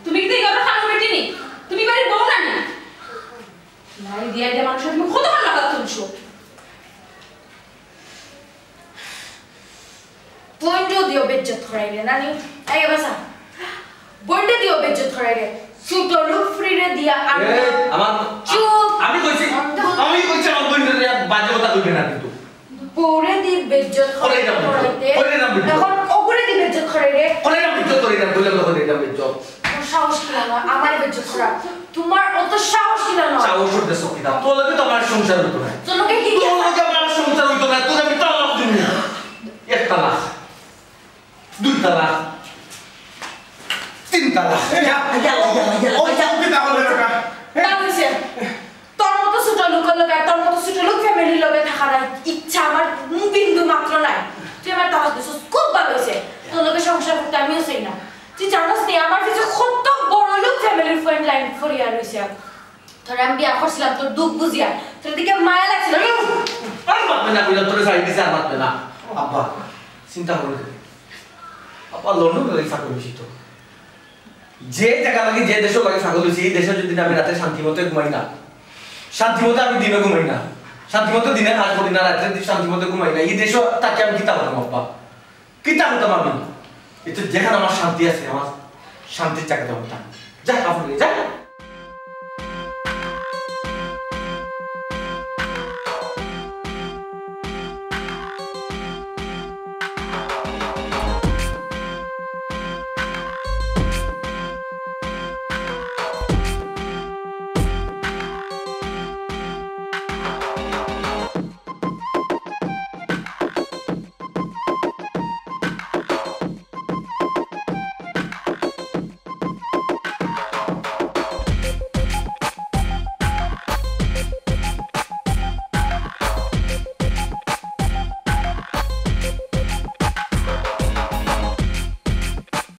তুমি কিতা ইগর খানো বেটি নি? তুমি বাড়ির বউ না নি? নাই দিয়া দিয়া মানুষের তুমি কতক্ষণ মাথা তুলছো? বইনরে দিও বেজ্জত করাইরে নানি। এই বাসা, বইনরে দিও বেজ্জত করাইরে। ছোট লোক ফ্রিরে দিয়া আর এই, আমার চুপ। আমি কইছি, বন্ধ। আমি কইছি আমার বইনরে বাজে কথা কইবে না কিন্তু। বউরে দি বেজ্জত করাই দাও, করাইতে। করাই দাও বেজ্জত। এখন ওগুরে দি বেজ্জত করাইরে। করাই দাও বেজ্জত, করাই দাও, কইলাম তো করাই দাও বেজ্জত। তোর সাহস কিলা না আমার বেজ্জত করা? তোমার অত সাহস কিলা না? সাহস উঠতে সকিতা, তোর লগে তো আমার সংসার হইতো না। তোর লগে কি তোর লগে আমার সংসার হইতো না, তোর আমি তালাক দিমু। এক তালাক, দুই তালাক, তিন তালাক। এই, যা, যা, যা, যা, যা, ও, যা। তুমি তাহলে রাখা। তা হইছে। তোর মতো ছোট লোকের লগে আর তোর মতো ছোট লোক ফ্যামিলির লগে থাকার আর ইচ্ছা আমার বিন্দু মাত্র নাই। তুই আমার তালাক দিছস, খুব ভালো হইছে। তোর লগে সংসার করতে আমিও চাই না। তুই জানোস নি আমার কাছে কত বড় লোক ফ্যামিলির ফ্রন্ট লাইন ফরিয়া রইছে। তোরে আমি বিয়া করছিলাম তোর দুঃখ বুঝিয়া, তোর দিকে মায়া লাগছিল। আর মাতবে না, কইলাম তোরে সাইড দিছে, আর মাতবে না। আব্বা, চিন্তা করো না। আব্বা, লন্ডন গেলে চাকরি বেশি তো। যে জায়গা লাগে, যে দেশও লাগে চাকরি বেশি, এই দেশে যদি আমি রাতে শান্তি মতো ঘুমাই না, শান্তি মতো আমি দিনে ঘুমাই না, শান্তি মতো দিনে কাজ করি না, রাতে যদি শান্তি মতো ঘুমাই না, এই দেশও তাকে আমি কিতা করতাম আব্বা? কিতা করতাম আমি? এই তো যেখানে আমার শান্তি আছে, আমার শান্তির জায়গাটা করতাম। যা, কাপড় নিয়ে যা।